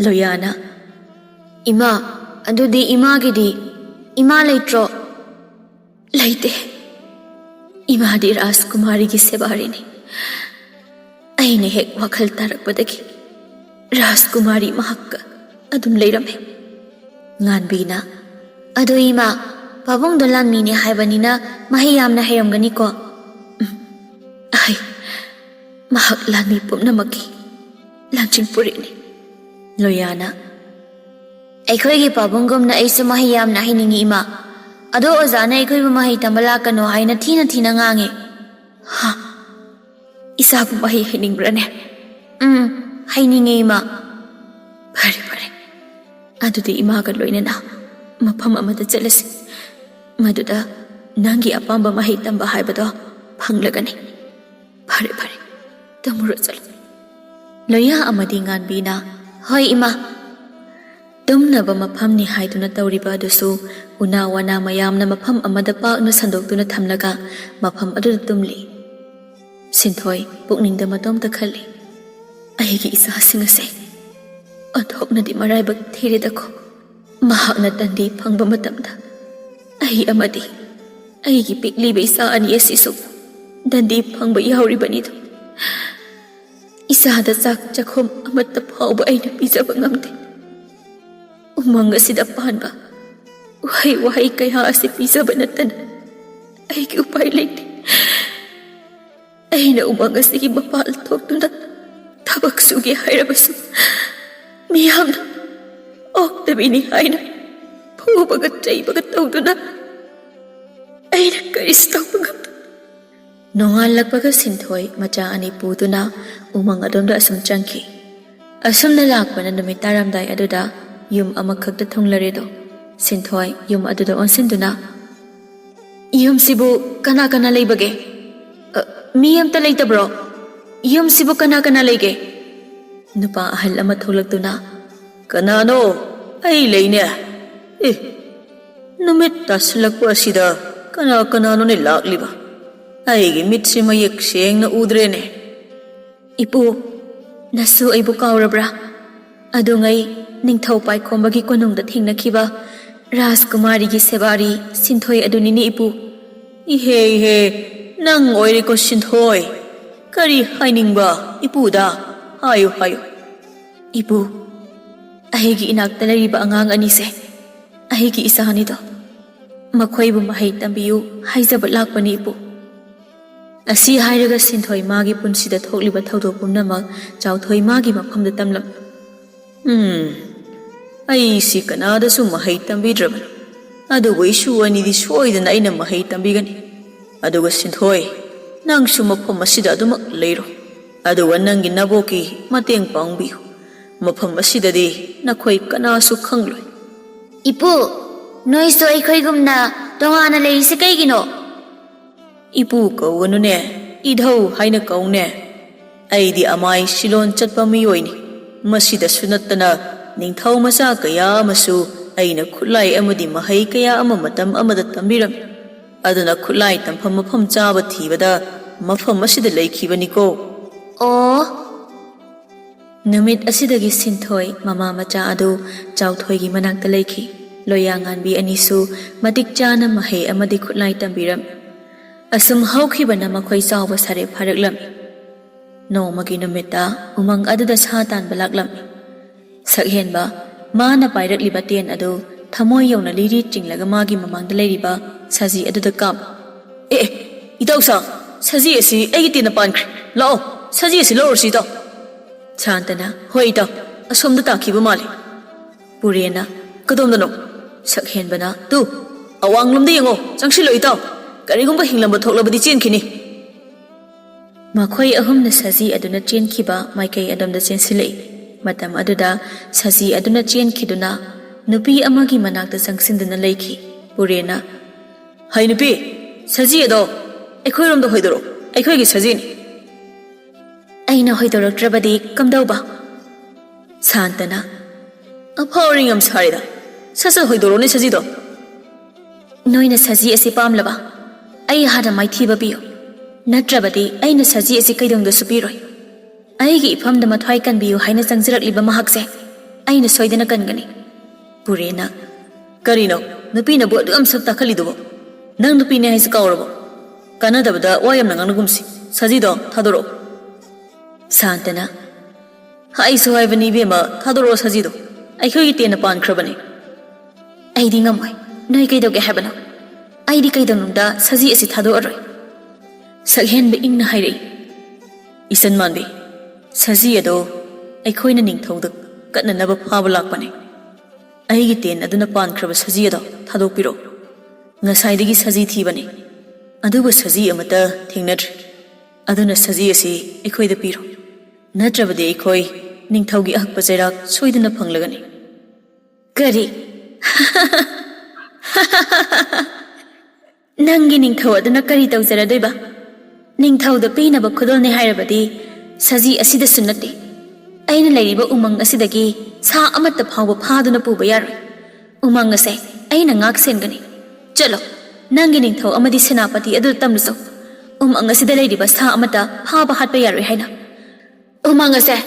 ꯂꯣꯌꯥꯅ, "ꯏꯃꯥ, ꯑꯗꯨꯗꯤ ꯏꯃꯥꯒꯤꯗꯤ? ꯏꯃꯥ ꯂꯩꯇ꯭ꯔꯣ?" "ꯂꯩꯇꯦ꯫ ꯏꯃꯥꯗꯤ ꯔꯥꯖꯀꯨꯃꯥꯔꯤꯒꯤ ꯁꯦꯕꯥꯔꯤꯅꯤ꯫ ꯑꯩꯅ ꯍꯦꯛ ꯋꯥꯈꯜ ꯇꯥꯔꯛꯄꯗꯒꯤ ꯔꯥꯖꯀꯨꯃꯥꯔꯤ ꯃꯍꯥꯛꯀ ꯑꯗꯨꯝ ꯂꯩꯔꯝꯃꯦ꯫" ꯉꯥꯟꯕꯤꯅ, "ꯑꯗꯣ ꯏꯃꯥ, ꯄꯥꯕꯨꯡꯗꯣ ꯂꯥꯟꯃꯤꯅꯦ ꯍꯥꯏꯕꯅꯤꯅ ꯃꯍꯩ ꯌꯥꯝꯅ ꯍꯩꯔꯝꯒꯅꯤꯀꯣ?" "ꯎꯝ, ꯍꯩ꯫ ꯃꯍꯥꯛ ꯂꯥꯟꯃꯤ ꯄꯨꯝꯅꯃꯛꯀꯤ ꯂꯥꯟꯆꯤꯡ ꯄꯨꯔꯦꯜꯅꯤ꯫" ꯂꯣꯌꯥꯅ, "ꯑꯩꯈꯣꯏꯒꯤ ꯄꯥꯕꯨꯡꯒꯨꯝꯅ ꯑꯩꯁꯨ ꯃꯍꯩ ꯌꯥꯝꯅ ꯍꯩꯅꯤꯡꯉꯤ, ꯏꯃꯥ꯫ ꯑꯗꯣ ꯑꯣꯖꯥꯅ ꯑꯩꯈꯣꯏꯕꯨ ꯃꯍꯩ ꯇꯝꯕ ꯂꯥꯛꯀꯅꯣ ꯍꯥꯏꯅ ꯊꯤꯅ ꯊꯤꯅ ꯉꯥꯡꯉꯤ꯫" "ꯍꯥ? ꯏꯆꯥꯕꯨ ꯃꯍꯩ ꯍꯩꯅꯤꯡꯕ꯭ꯔꯅꯦ?" "ꯎꯝ, ꯍꯩꯅꯤꯡꯉꯦ, ꯏꯃꯥ꯫" "ꯐꯔꯦ, ꯐꯔꯦ꯫ ꯑꯗꯨꯗꯤ ꯏꯃꯥꯒ ꯂꯣꯏꯅꯅ ꯃꯐꯝ ꯑꯃꯗ ꯆꯠꯂꯁꯤ꯫ ꯃꯗꯨꯗ ꯅꯪꯒꯤ ꯑꯄꯥꯝꯕ ꯃꯍꯩ ꯇꯝꯕ ꯍꯥꯏꯕꯗꯣ ꯐꯪꯂꯒꯅꯤ꯫" "ꯐꯔꯦ, ꯐꯔꯦ꯫ ꯇꯝꯃꯨꯔꯣ, ꯆꯠꯂꯣ꯫" ꯂꯣꯌꯥ ꯑꯃꯗꯤ ꯉꯥꯟꯕꯤꯅ, "ꯍꯣꯏ, ꯏꯃꯥ꯫" ꯇꯨꯝꯅꯕ ꯃꯐꯝꯅꯤ ꯍꯥꯏꯗꯨꯅ ꯇꯧꯔꯤꯕ ꯑꯗꯨꯁꯨ ꯎꯅꯥ ꯋꯥꯅꯥ ꯃꯌꯥꯝꯅ ꯃꯐꯝ ꯑꯃꯗ ꯄꯥꯛꯅ ꯁꯟꯗꯣꯛꯇꯨꯅ ꯊꯝꯂꯒ ꯃꯐꯝ ꯑꯗꯨꯗ ꯇꯨꯝꯂꯤ꯫ ꯁꯤꯟꯊꯣꯏ ꯄꯨꯛꯅꯤꯡꯗ ꯃꯇꯣꯝꯇ ꯈꯜꯂꯤ, "ꯑꯩꯒꯤ ꯏꯆꯥꯁꯤꯡ ꯑꯁꯦ ꯑꯣꯟꯊꯣꯛꯅꯗꯤ ꯃꯔꯥꯏꯕꯛ ꯊꯤꯔꯦꯗꯀꯣ꯫ ꯃꯍꯥꯛꯅ ꯇꯟꯗꯤ ꯐꯪꯕ ꯃꯇꯝꯗ ꯑꯩ ꯑꯃꯗꯤ ꯑꯩꯒꯤ ꯄꯤꯛꯂꯤꯕ ꯏꯆꯥ ꯑꯅꯤ ꯑꯁꯤꯁꯨ ꯗꯟꯗꯤ ꯐꯪꯕ ꯌꯥꯎꯔꯤꯕꯅꯤꯗꯣ꯫ ꯏꯆꯥꯗ ꯆꯥꯛ ꯆꯥꯛꯈꯣꯝ ꯑꯃꯠꯇ ꯐꯥꯎꯕ ꯑꯩꯅ ꯄꯤꯖꯕ ꯉꯝꯗꯦ꯫ ꯎꯃꯪ ꯑꯁꯤꯗ ꯄꯥꯟꯕ ꯎꯍꯩ ꯋꯥꯍꯩ ꯀꯌꯥ ꯑꯁꯤ ꯄꯤꯖꯕ ꯅꯠꯇꯅ ꯑꯩꯒꯤ ꯎꯄꯥꯏ ꯂꯩꯇꯦ꯫ ꯑꯩꯅ ꯎꯃꯪ ꯑꯁꯤꯒꯤ ꯃꯄꯥꯜ ꯊꯣꯛꯇꯨꯅ ꯊꯕꯛ ꯁꯨꯒꯦ ꯍꯥꯏꯔꯕꯁꯨ ꯃꯤꯌꯥꯝꯅ ꯑꯣꯛꯇꯕꯤꯅꯤ ꯍꯥꯏꯅ ꯐꯨꯕꯒ ꯆꯩꯕꯒ ꯇꯧꯗꯨꯅ ꯑꯩꯅ ꯀꯔꯤꯁꯨ ꯇꯧꯕ ꯉꯝꯗꯦ꯫ ꯅꯣꯡꯉꯥꯜꯂꯛꯄꯒ ꯁꯤꯟꯊꯣꯏ ꯃꯆꯥ ꯑꯅꯤ ꯄꯨꯗꯨꯅ ꯎꯃꯪ ꯑꯗꯣꯝꯗ ꯑꯁꯨꯝ ꯆꯪꯈꯤ꯫ ꯑꯁꯨꯝꯅ ꯂꯥꯛꯄꯅ ꯅꯨꯃꯤꯠ ꯇꯥꯔꯝꯗꯥꯏ ꯑꯗꯨꯗ ꯌꯨꯝ ꯑꯃꯈꯛꯇ ꯊꯨꯡꯂꯔꯦꯗꯣ꯫ ꯁꯤꯟꯊꯣꯏ ꯌꯨꯝ ꯑꯗꯨꯗ ꯑꯣꯟꯁꯤꯟꯗꯨꯅ, "ꯌꯨꯝꯁꯤꯕꯨ ꯀꯅꯥ ꯀꯅꯥ ꯂꯩꯕꯒꯦ? ꯑ, ꯃꯤ ꯑꯝꯇ ꯂꯩꯇꯕ꯭ꯔꯣ? ꯌꯨꯝꯁꯤꯕꯨ ꯀꯅꯥ ꯀꯅꯥ ꯂꯩꯒꯦ?" ꯅꯨꯄꯥ ꯑꯍꯜ ꯑꯃ ꯊꯣꯛꯂꯛꯇꯨꯅ, "ꯀꯅꯥꯅꯣ? ꯑꯩ ꯂꯩꯅꯦ꯫ ꯑꯦ, ꯅꯨꯃꯤꯠ ꯇꯥꯁꯤꯜꯂꯛꯄ ꯑꯁꯤꯗ ꯀꯅꯥ ꯀꯅꯥꯅꯣꯅꯦ ꯂꯥꯛꯂꯤꯕ? ꯑꯩꯒꯤ ꯃꯤꯠꯁꯤ ꯃꯌꯦꯛ ꯁꯦꯡꯅ ꯎꯗ꯭ꯔꯦꯅꯦ꯫" "ꯏꯄꯨ, ꯅꯁꯨ ꯑꯩꯕꯨ ꯀꯥꯎꯔꯕ꯭ꯔꯥ? ꯑꯗꯨꯉꯩ ꯅꯤꯡꯊꯧ ꯄꯥꯏꯈꯣꯝꯕꯒꯤ ꯀꯣꯅꯨꯡꯗ ꯊꯦꯡꯅꯈꯤꯕ ꯔꯥꯖꯀꯨꯃꯥꯔꯤꯒꯤ ꯁꯦꯕꯥꯔꯤ ꯁꯤꯟꯊꯣꯏ ꯑꯗꯨꯅꯤꯅꯦ, ꯏꯄꯨ꯫" "ꯏꯍꯦ, ꯏꯍꯦ, ꯅꯪ ꯑꯣꯏꯔꯦꯀꯣ ꯁꯤꯟꯊꯣꯏ꯫ ꯀꯔꯤ ꯍꯥꯏꯅꯤꯡꯕ ꯏꯄꯨꯗ? ꯍꯥꯏꯌꯨ, ꯍꯥꯏꯌꯨ꯫" "ꯏꯄꯨ, ꯑꯩꯒꯤ ꯏꯅꯥꯛꯇ ꯂꯩꯔꯤꯕ ꯑꯉꯥꯡ ꯑꯅꯤꯁꯦ ꯑꯩꯒꯤ ꯏꯆꯥꯅꯤꯗꯣ꯫ ꯃꯈꯣꯏꯕꯨ ꯃꯍꯩ ꯇꯝꯕꯤꯌꯨ ꯍꯥꯏꯖꯕ ꯂꯥꯛꯄꯅꯤ, ꯏꯄꯨ꯫" ꯑꯁꯤ ꯍꯥꯏꯔꯒ ꯁꯤꯟꯊꯣꯏ ꯃꯥꯒꯤ ꯄꯨꯟꯁꯤꯗ ꯊꯣꯛꯂꯤꯕ ꯊꯧꯗꯣꯛ ꯄꯨꯝꯅꯃꯛ ꯆꯥꯎꯊꯣꯏ ꯃꯥꯒꯤ ꯃꯐꯝꯗ ꯇꯝꯂꯝꯃꯤ꯫ "ꯎꯝ, ꯑꯩꯁꯤ ꯀꯅꯥꯗꯁꯨ ꯃꯍꯩ ꯇꯝꯕꯤꯗ꯭ꯔꯕꯅꯤ꯫ ꯑꯗꯨꯕꯨ ꯏꯁꯨ ꯑꯅꯤꯗꯤ ꯁꯣꯏꯗꯅ ꯑꯩꯅ ꯃꯍꯩ ꯇꯝꯕꯤꯒꯅꯤ꯫ ꯑꯗꯨꯒ ꯁꯤꯟꯊꯣꯏ, ꯅꯪꯁꯨ ꯃꯐꯝ ꯑꯁꯤꯗ ꯑꯗꯨꯃꯛ ꯂꯩꯔꯣ꯫ ꯑꯗꯨꯒ ꯅꯪꯒꯤ ꯅꯕꯣꯛꯀꯤ ꯃꯇꯦꯡ ꯄꯥꯡꯕꯤꯌꯨ꯫ ꯃꯐꯝ ꯑꯁꯤꯗꯗꯤ ꯅꯈꯣꯏ ꯀꯅꯥꯁꯨ ꯈꯪꯂꯣꯏ꯫" "ꯏꯄꯨ, ꯅꯣꯏꯁꯨ ꯑꯩꯈꯣꯏꯒꯨꯝꯅ ꯇꯣꯉꯥꯟꯅ ꯂꯩꯔꯤꯁꯦ ꯀꯩꯒꯤꯅꯣ?" "ꯏꯄꯨ ꯀꯧꯒꯅꯨꯅꯦ, ꯏꯙꯧ ꯍꯥꯏꯅ ꯀꯧꯅꯦ꯫ ꯑꯩꯗꯤ ꯑꯃꯥꯏ ꯁꯤꯂꯣꯟ ꯆꯠꯄ ꯃꯤꯑꯣꯏꯅꯤ꯫ ꯃꯁꯤꯗꯁꯨ ꯅꯠꯇꯅ ꯅꯤꯡꯊꯧ ꯃꯆꯥ ꯀꯌꯥ ꯑꯃꯁꯨ ꯑꯩꯅ ꯈꯨꯠꯂꯥꯏ ꯑꯃꯗꯤ ꯃꯍꯩ ꯀꯌꯥ ꯑꯃ ꯃꯇꯝ ꯑꯃꯗ ꯇꯝꯕꯤꯔꯝꯃꯤ꯫ ꯑꯗꯨꯅ ꯈꯨꯠꯂꯥꯏ ꯇꯝꯐꯝ ꯃꯐꯝ ꯆꯥꯕ ꯊꯤꯕꯗ ꯃꯐꯝ ꯑꯁꯤꯗ ꯂꯩꯈꯤꯕꯅꯤꯀꯣ꯫" ꯑꯣ꯫ ꯅꯨꯃꯤꯠ ꯑꯁꯤꯗꯒꯤ ꯁꯤꯟꯊꯣꯏ ꯃꯃꯥ ꯃꯆꯥ ꯑꯗꯨ ꯆꯥꯎꯊꯣꯏꯒꯤ ꯃꯅꯥꯛꯇ ꯂꯩꯈꯤ꯫ ꯂꯣꯌꯥꯉꯥꯟꯕꯤ ꯑꯅꯤꯁꯨ ꯃꯇꯤꯛ ꯆꯥꯅ ꯃꯍꯩ ꯑꯃꯗꯤ ꯈꯨꯠꯂꯥꯏ ꯇꯝꯕꯤꯔꯝꯃꯤ꯫ ꯑꯁꯨꯝ ꯍꯧꯈꯤꯕꯅ ꯃꯈꯣꯏ ꯆꯥꯎꯕ ꯁꯥꯔꯦ ꯐꯥꯔꯛꯂꯝꯃꯤ꯫ ꯅꯣꯡꯃꯒꯤ ꯅꯨꯃꯤꯠꯇ ꯎꯃꯪ ꯑꯗꯨꯗ ꯁꯥ ꯇꯥꯟꯕ ꯂꯥꯛꯂꯝꯃꯤ꯫ ꯁꯛꯍꯦꯟꯕ, ꯃꯥꯅ ꯄꯥꯏꯔꯛꯂꯤꯕ ꯇꯦꯟ ꯑꯗꯨ ꯊꯃꯣꯏ ꯌꯧꯅ ꯂꯤꯔꯤ ꯆꯤꯡꯂꯒ ꯃꯥꯒꯤ ꯃꯃꯥꯡꯗ ꯂꯩꯔꯤꯕ ꯁꯖꯤ ꯑꯗꯨꯗ ꯀꯥꯞ꯫ "ꯑꯦ, ꯑꯦ, ꯏꯇꯥꯎ ꯁꯥ, ꯁꯖꯤ ꯑꯁꯤ ꯑꯩꯒꯤ ꯇꯦꯟꯅ ꯄꯥꯟꯈ꯭ꯔꯦ꯫ ꯂꯥꯛꯑꯣ, ꯁꯖꯤ ꯑꯁꯤ ꯂꯧꯔꯨꯁꯤ ꯏꯇꯥꯎ꯫" ꯁꯥꯟꯇꯅ, "ꯍꯣꯏ ꯏꯇꯥꯎ, ꯑꯁꯣꯝꯗ ꯇꯥꯈꯤꯕ ꯃꯥꯜꯂꯤ꯫" ꯄꯨꯔꯦꯟꯅ, "ꯀꯗꯣꯝꯗꯅꯣ?" ꯁꯛꯍꯦꯟꯕꯅ, "ꯇꯨ, ꯑꯋꯥꯡꯂꯣꯝꯗ ꯌꯦꯡꯉꯣ, ꯆꯪꯁꯤꯜꯂꯣ ꯏꯇꯥꯎ꯫ ꯀꯔꯤꯒꯨꯝꯕ ꯍꯤꯡꯂꯝꯕ ꯊꯣꯛꯂꯕꯗꯤ ꯆꯦꯟꯈꯤꯅꯤ꯫" ꯃꯈꯣꯏ ꯑꯍꯨꯝꯅ ꯁꯖꯤ ꯑꯗꯨꯅ ꯆꯦꯟꯈꯤꯕ ꯃꯥꯏꯀꯩ ꯑꯗꯣꯝꯗ ꯆꯦꯟꯁꯤꯜꯂꯛꯏ꯫ ꯃꯇꯝ ꯑꯗꯨꯗ ꯁꯖꯤ ꯑꯗꯨꯅ ꯆꯦꯟꯈꯤꯗꯨꯅ ꯅꯨꯄꯤ ꯑꯃꯒꯤ ꯃꯅꯥꯛꯇ ꯆꯪꯁꯤꯟꯗꯨꯅ ꯂꯩꯈꯤ꯫ ꯄꯨꯔꯦꯟꯅ, "ꯍꯩ ꯅꯨꯄꯤ, ꯁꯖꯤ ꯑꯗꯣ ꯑꯩꯈꯣꯏꯔꯣꯝꯗ ꯍꯣꯏꯗꯣꯔꯛꯑꯣ, ꯑꯩꯈꯣꯏꯒꯤ ꯁꯖꯤꯅꯤ꯫" "ꯑꯩꯅ ꯍꯣꯏꯗꯣꯔꯛꯇ꯭ꯔꯕꯗꯤ ꯀꯝꯗꯧꯕ?" ꯁꯥꯟꯇꯅ, "ꯑꯐꯥꯎ ꯑꯔꯤꯡ ꯌꯥꯝ ꯁꯥꯔꯤꯗ, ꯁꯠ ꯁꯠ ꯍꯣꯏꯗꯣꯔꯛꯑꯣꯅꯦ ꯁꯖꯤꯗꯣ꯫" "ꯅꯣꯏꯅ ꯁꯖꯤ ꯑꯁꯤ ꯄꯥꯝꯂꯕ? ꯑꯩ ꯍꯥꯟꯅ ꯃꯥꯏꯊꯤꯕ ꯄꯤꯌꯨ, ꯅꯠꯇ꯭ꯔꯕꯗꯤ ꯑꯩꯅ ꯁꯖꯤ ꯑꯁꯤ ꯀꯩꯗꯧꯅꯨꯡꯗꯁꯨ ꯄꯤꯔꯣꯏ꯫ ꯑꯩꯒꯤ ꯏꯐꯝꯗ ꯃꯊ꯭ꯋꯥꯏ ꯀꯟꯕꯤꯌꯨ ꯍꯥꯏꯅ ꯆꯪꯖꯔꯛꯂꯤꯕ ꯃꯍꯥꯛꯁꯦ ꯑꯩꯅ ꯁꯣꯏꯗꯅ ꯀꯟꯒꯅꯤ꯫" ꯄꯨꯔꯦꯟꯅ, "ꯀꯔꯤꯅꯣ ꯅꯨꯄꯤꯅꯕꯨ ꯑꯗꯨꯛ ꯌꯥꯝ ꯁꯛ ꯇꯥꯛꯈꯠꯂꯤꯗꯨꯕꯨ? ꯅꯪ ꯅꯨꯄꯤꯅꯦ ꯍꯥꯏꯁꯤ ꯀꯥꯎꯔꯕꯣ? ꯀꯥꯟꯅꯗꯕꯗ ꯋꯥ ꯌꯥꯝꯅ ꯉꯥꯡꯅꯒꯨꯝꯁꯤ꯫ ꯁꯖꯤꯗꯣ ꯊꯥꯗꯣꯔꯛꯑꯣ꯫" ꯁꯥꯟꯇꯅ, "ꯑꯩꯁꯨ ꯍꯥꯏꯕꯅꯤ ꯏꯕꯦꯝꯃ, ꯊꯥꯗꯣꯔꯛꯑꯣ ꯁꯖꯤꯗꯣ꯫ ꯑꯩꯈꯣꯏꯒꯤ ꯇꯦꯟꯅ ꯄꯥꯟꯈ꯭ꯔꯕꯅꯤ꯫" "ꯑꯩꯗꯤ ꯉꯝꯃꯣꯏ꯫ ꯅꯣꯏ ꯀꯩꯗꯧꯒꯦ ꯍꯥꯏꯕꯅꯣ? ꯑꯩꯗꯤ ꯀꯩꯗꯧꯅꯨꯡꯗ ꯁꯖꯤ ꯑꯁꯤ ꯊꯥꯗꯣꯛꯑꯔꯣꯏ꯫" ꯁꯛꯍꯦꯟꯕ ꯏꯪꯅ ꯍꯥꯏꯔꯛꯏ, "ꯏꯆꯟ ꯃꯥꯟꯕꯤ, ꯁꯖꯤ ꯑꯗꯣ ꯑꯩꯈꯣꯏꯅ ꯅꯤꯡꯊꯧꯗ ꯀꯠꯅꯅꯕ ꯐꯥꯕ ꯂꯥꯛꯄꯅꯤ꯫ ꯑꯩꯒꯤ ꯇꯦꯟ ꯑꯗꯨꯅ ꯄꯥꯟꯈ꯭ꯔꯕ ꯁꯖꯤ ꯑꯗꯣ ꯊꯥꯗꯣꯛꯄꯤꯔꯣ꯫ ꯉꯁꯥꯏꯗꯒꯤ ꯁꯖꯤ ꯊꯤꯕꯅꯤ, ꯑꯗꯨꯕꯨ ꯁꯖꯤ ꯑꯃꯠꯇ ꯊꯦꯡꯅꯗ꯭ꯔꯤ꯫ ꯑꯗꯨꯅ ꯁꯖꯤ ꯑꯁꯤ ꯑꯩꯈꯣꯏꯗ ꯄꯤꯔꯣ, ꯅꯠꯇ꯭ꯔꯕꯗꯤ ꯑꯩꯈꯣꯏ ꯅꯤꯡꯊꯧꯒꯤ ꯑꯍꯛꯄ ꯆꯩꯔꯥꯛ ꯁꯣꯏꯗꯅ ꯐꯪꯂꯒꯅꯤ꯫" "ꯀꯔꯤ? ꯅꯪꯒꯤ ꯅꯤꯡꯊꯧ ꯑꯗꯨꯅ ꯀꯔꯤ ꯇꯧꯖꯔꯗꯣꯏꯕ? ꯅꯤꯡꯊꯧꯗ ꯄꯤꯅꯕ ꯈꯨꯗꯣꯜꯅꯤ ꯍꯥꯏꯔꯕꯗꯤ ꯁꯖꯤ ꯑꯁꯤꯗꯁꯨ ꯅꯠꯇꯦ꯫ ꯑꯩꯅ ꯂꯩꯔꯤꯕ ꯎꯃꯪ ꯑꯁꯤꯗꯒꯤ ꯁꯥ ꯑꯃꯠꯇ ꯐꯥꯎꯕ ꯐꯥꯗꯨꯅ ꯄꯨꯕ ꯌꯥꯔꯣꯏ꯫ ꯎꯃꯪ ꯑꯁꯦ ꯑꯩꯅ ꯉꯥꯛ ꯁꯦꯟꯒꯅꯤ꯫ ꯆꯠꯂꯣ, ꯅꯪꯒꯤ ꯅꯤꯡꯊꯧ ꯑꯃꯗꯤ ꯁꯦꯅꯥꯄꯇꯤ ꯑꯗꯨꯗ ꯇꯝꯂꯨꯆꯣ꯫ ꯎꯃꯪ ꯑꯁꯤꯗ ꯂꯩꯔꯤꯕ ꯁꯥ ꯑꯃꯠꯇ ꯐꯥꯕ ꯍꯥꯠꯄ ꯌꯥꯔꯣꯏ ꯍꯥꯏꯅ꯫ ꯎꯃꯪ ꯑꯁꯦ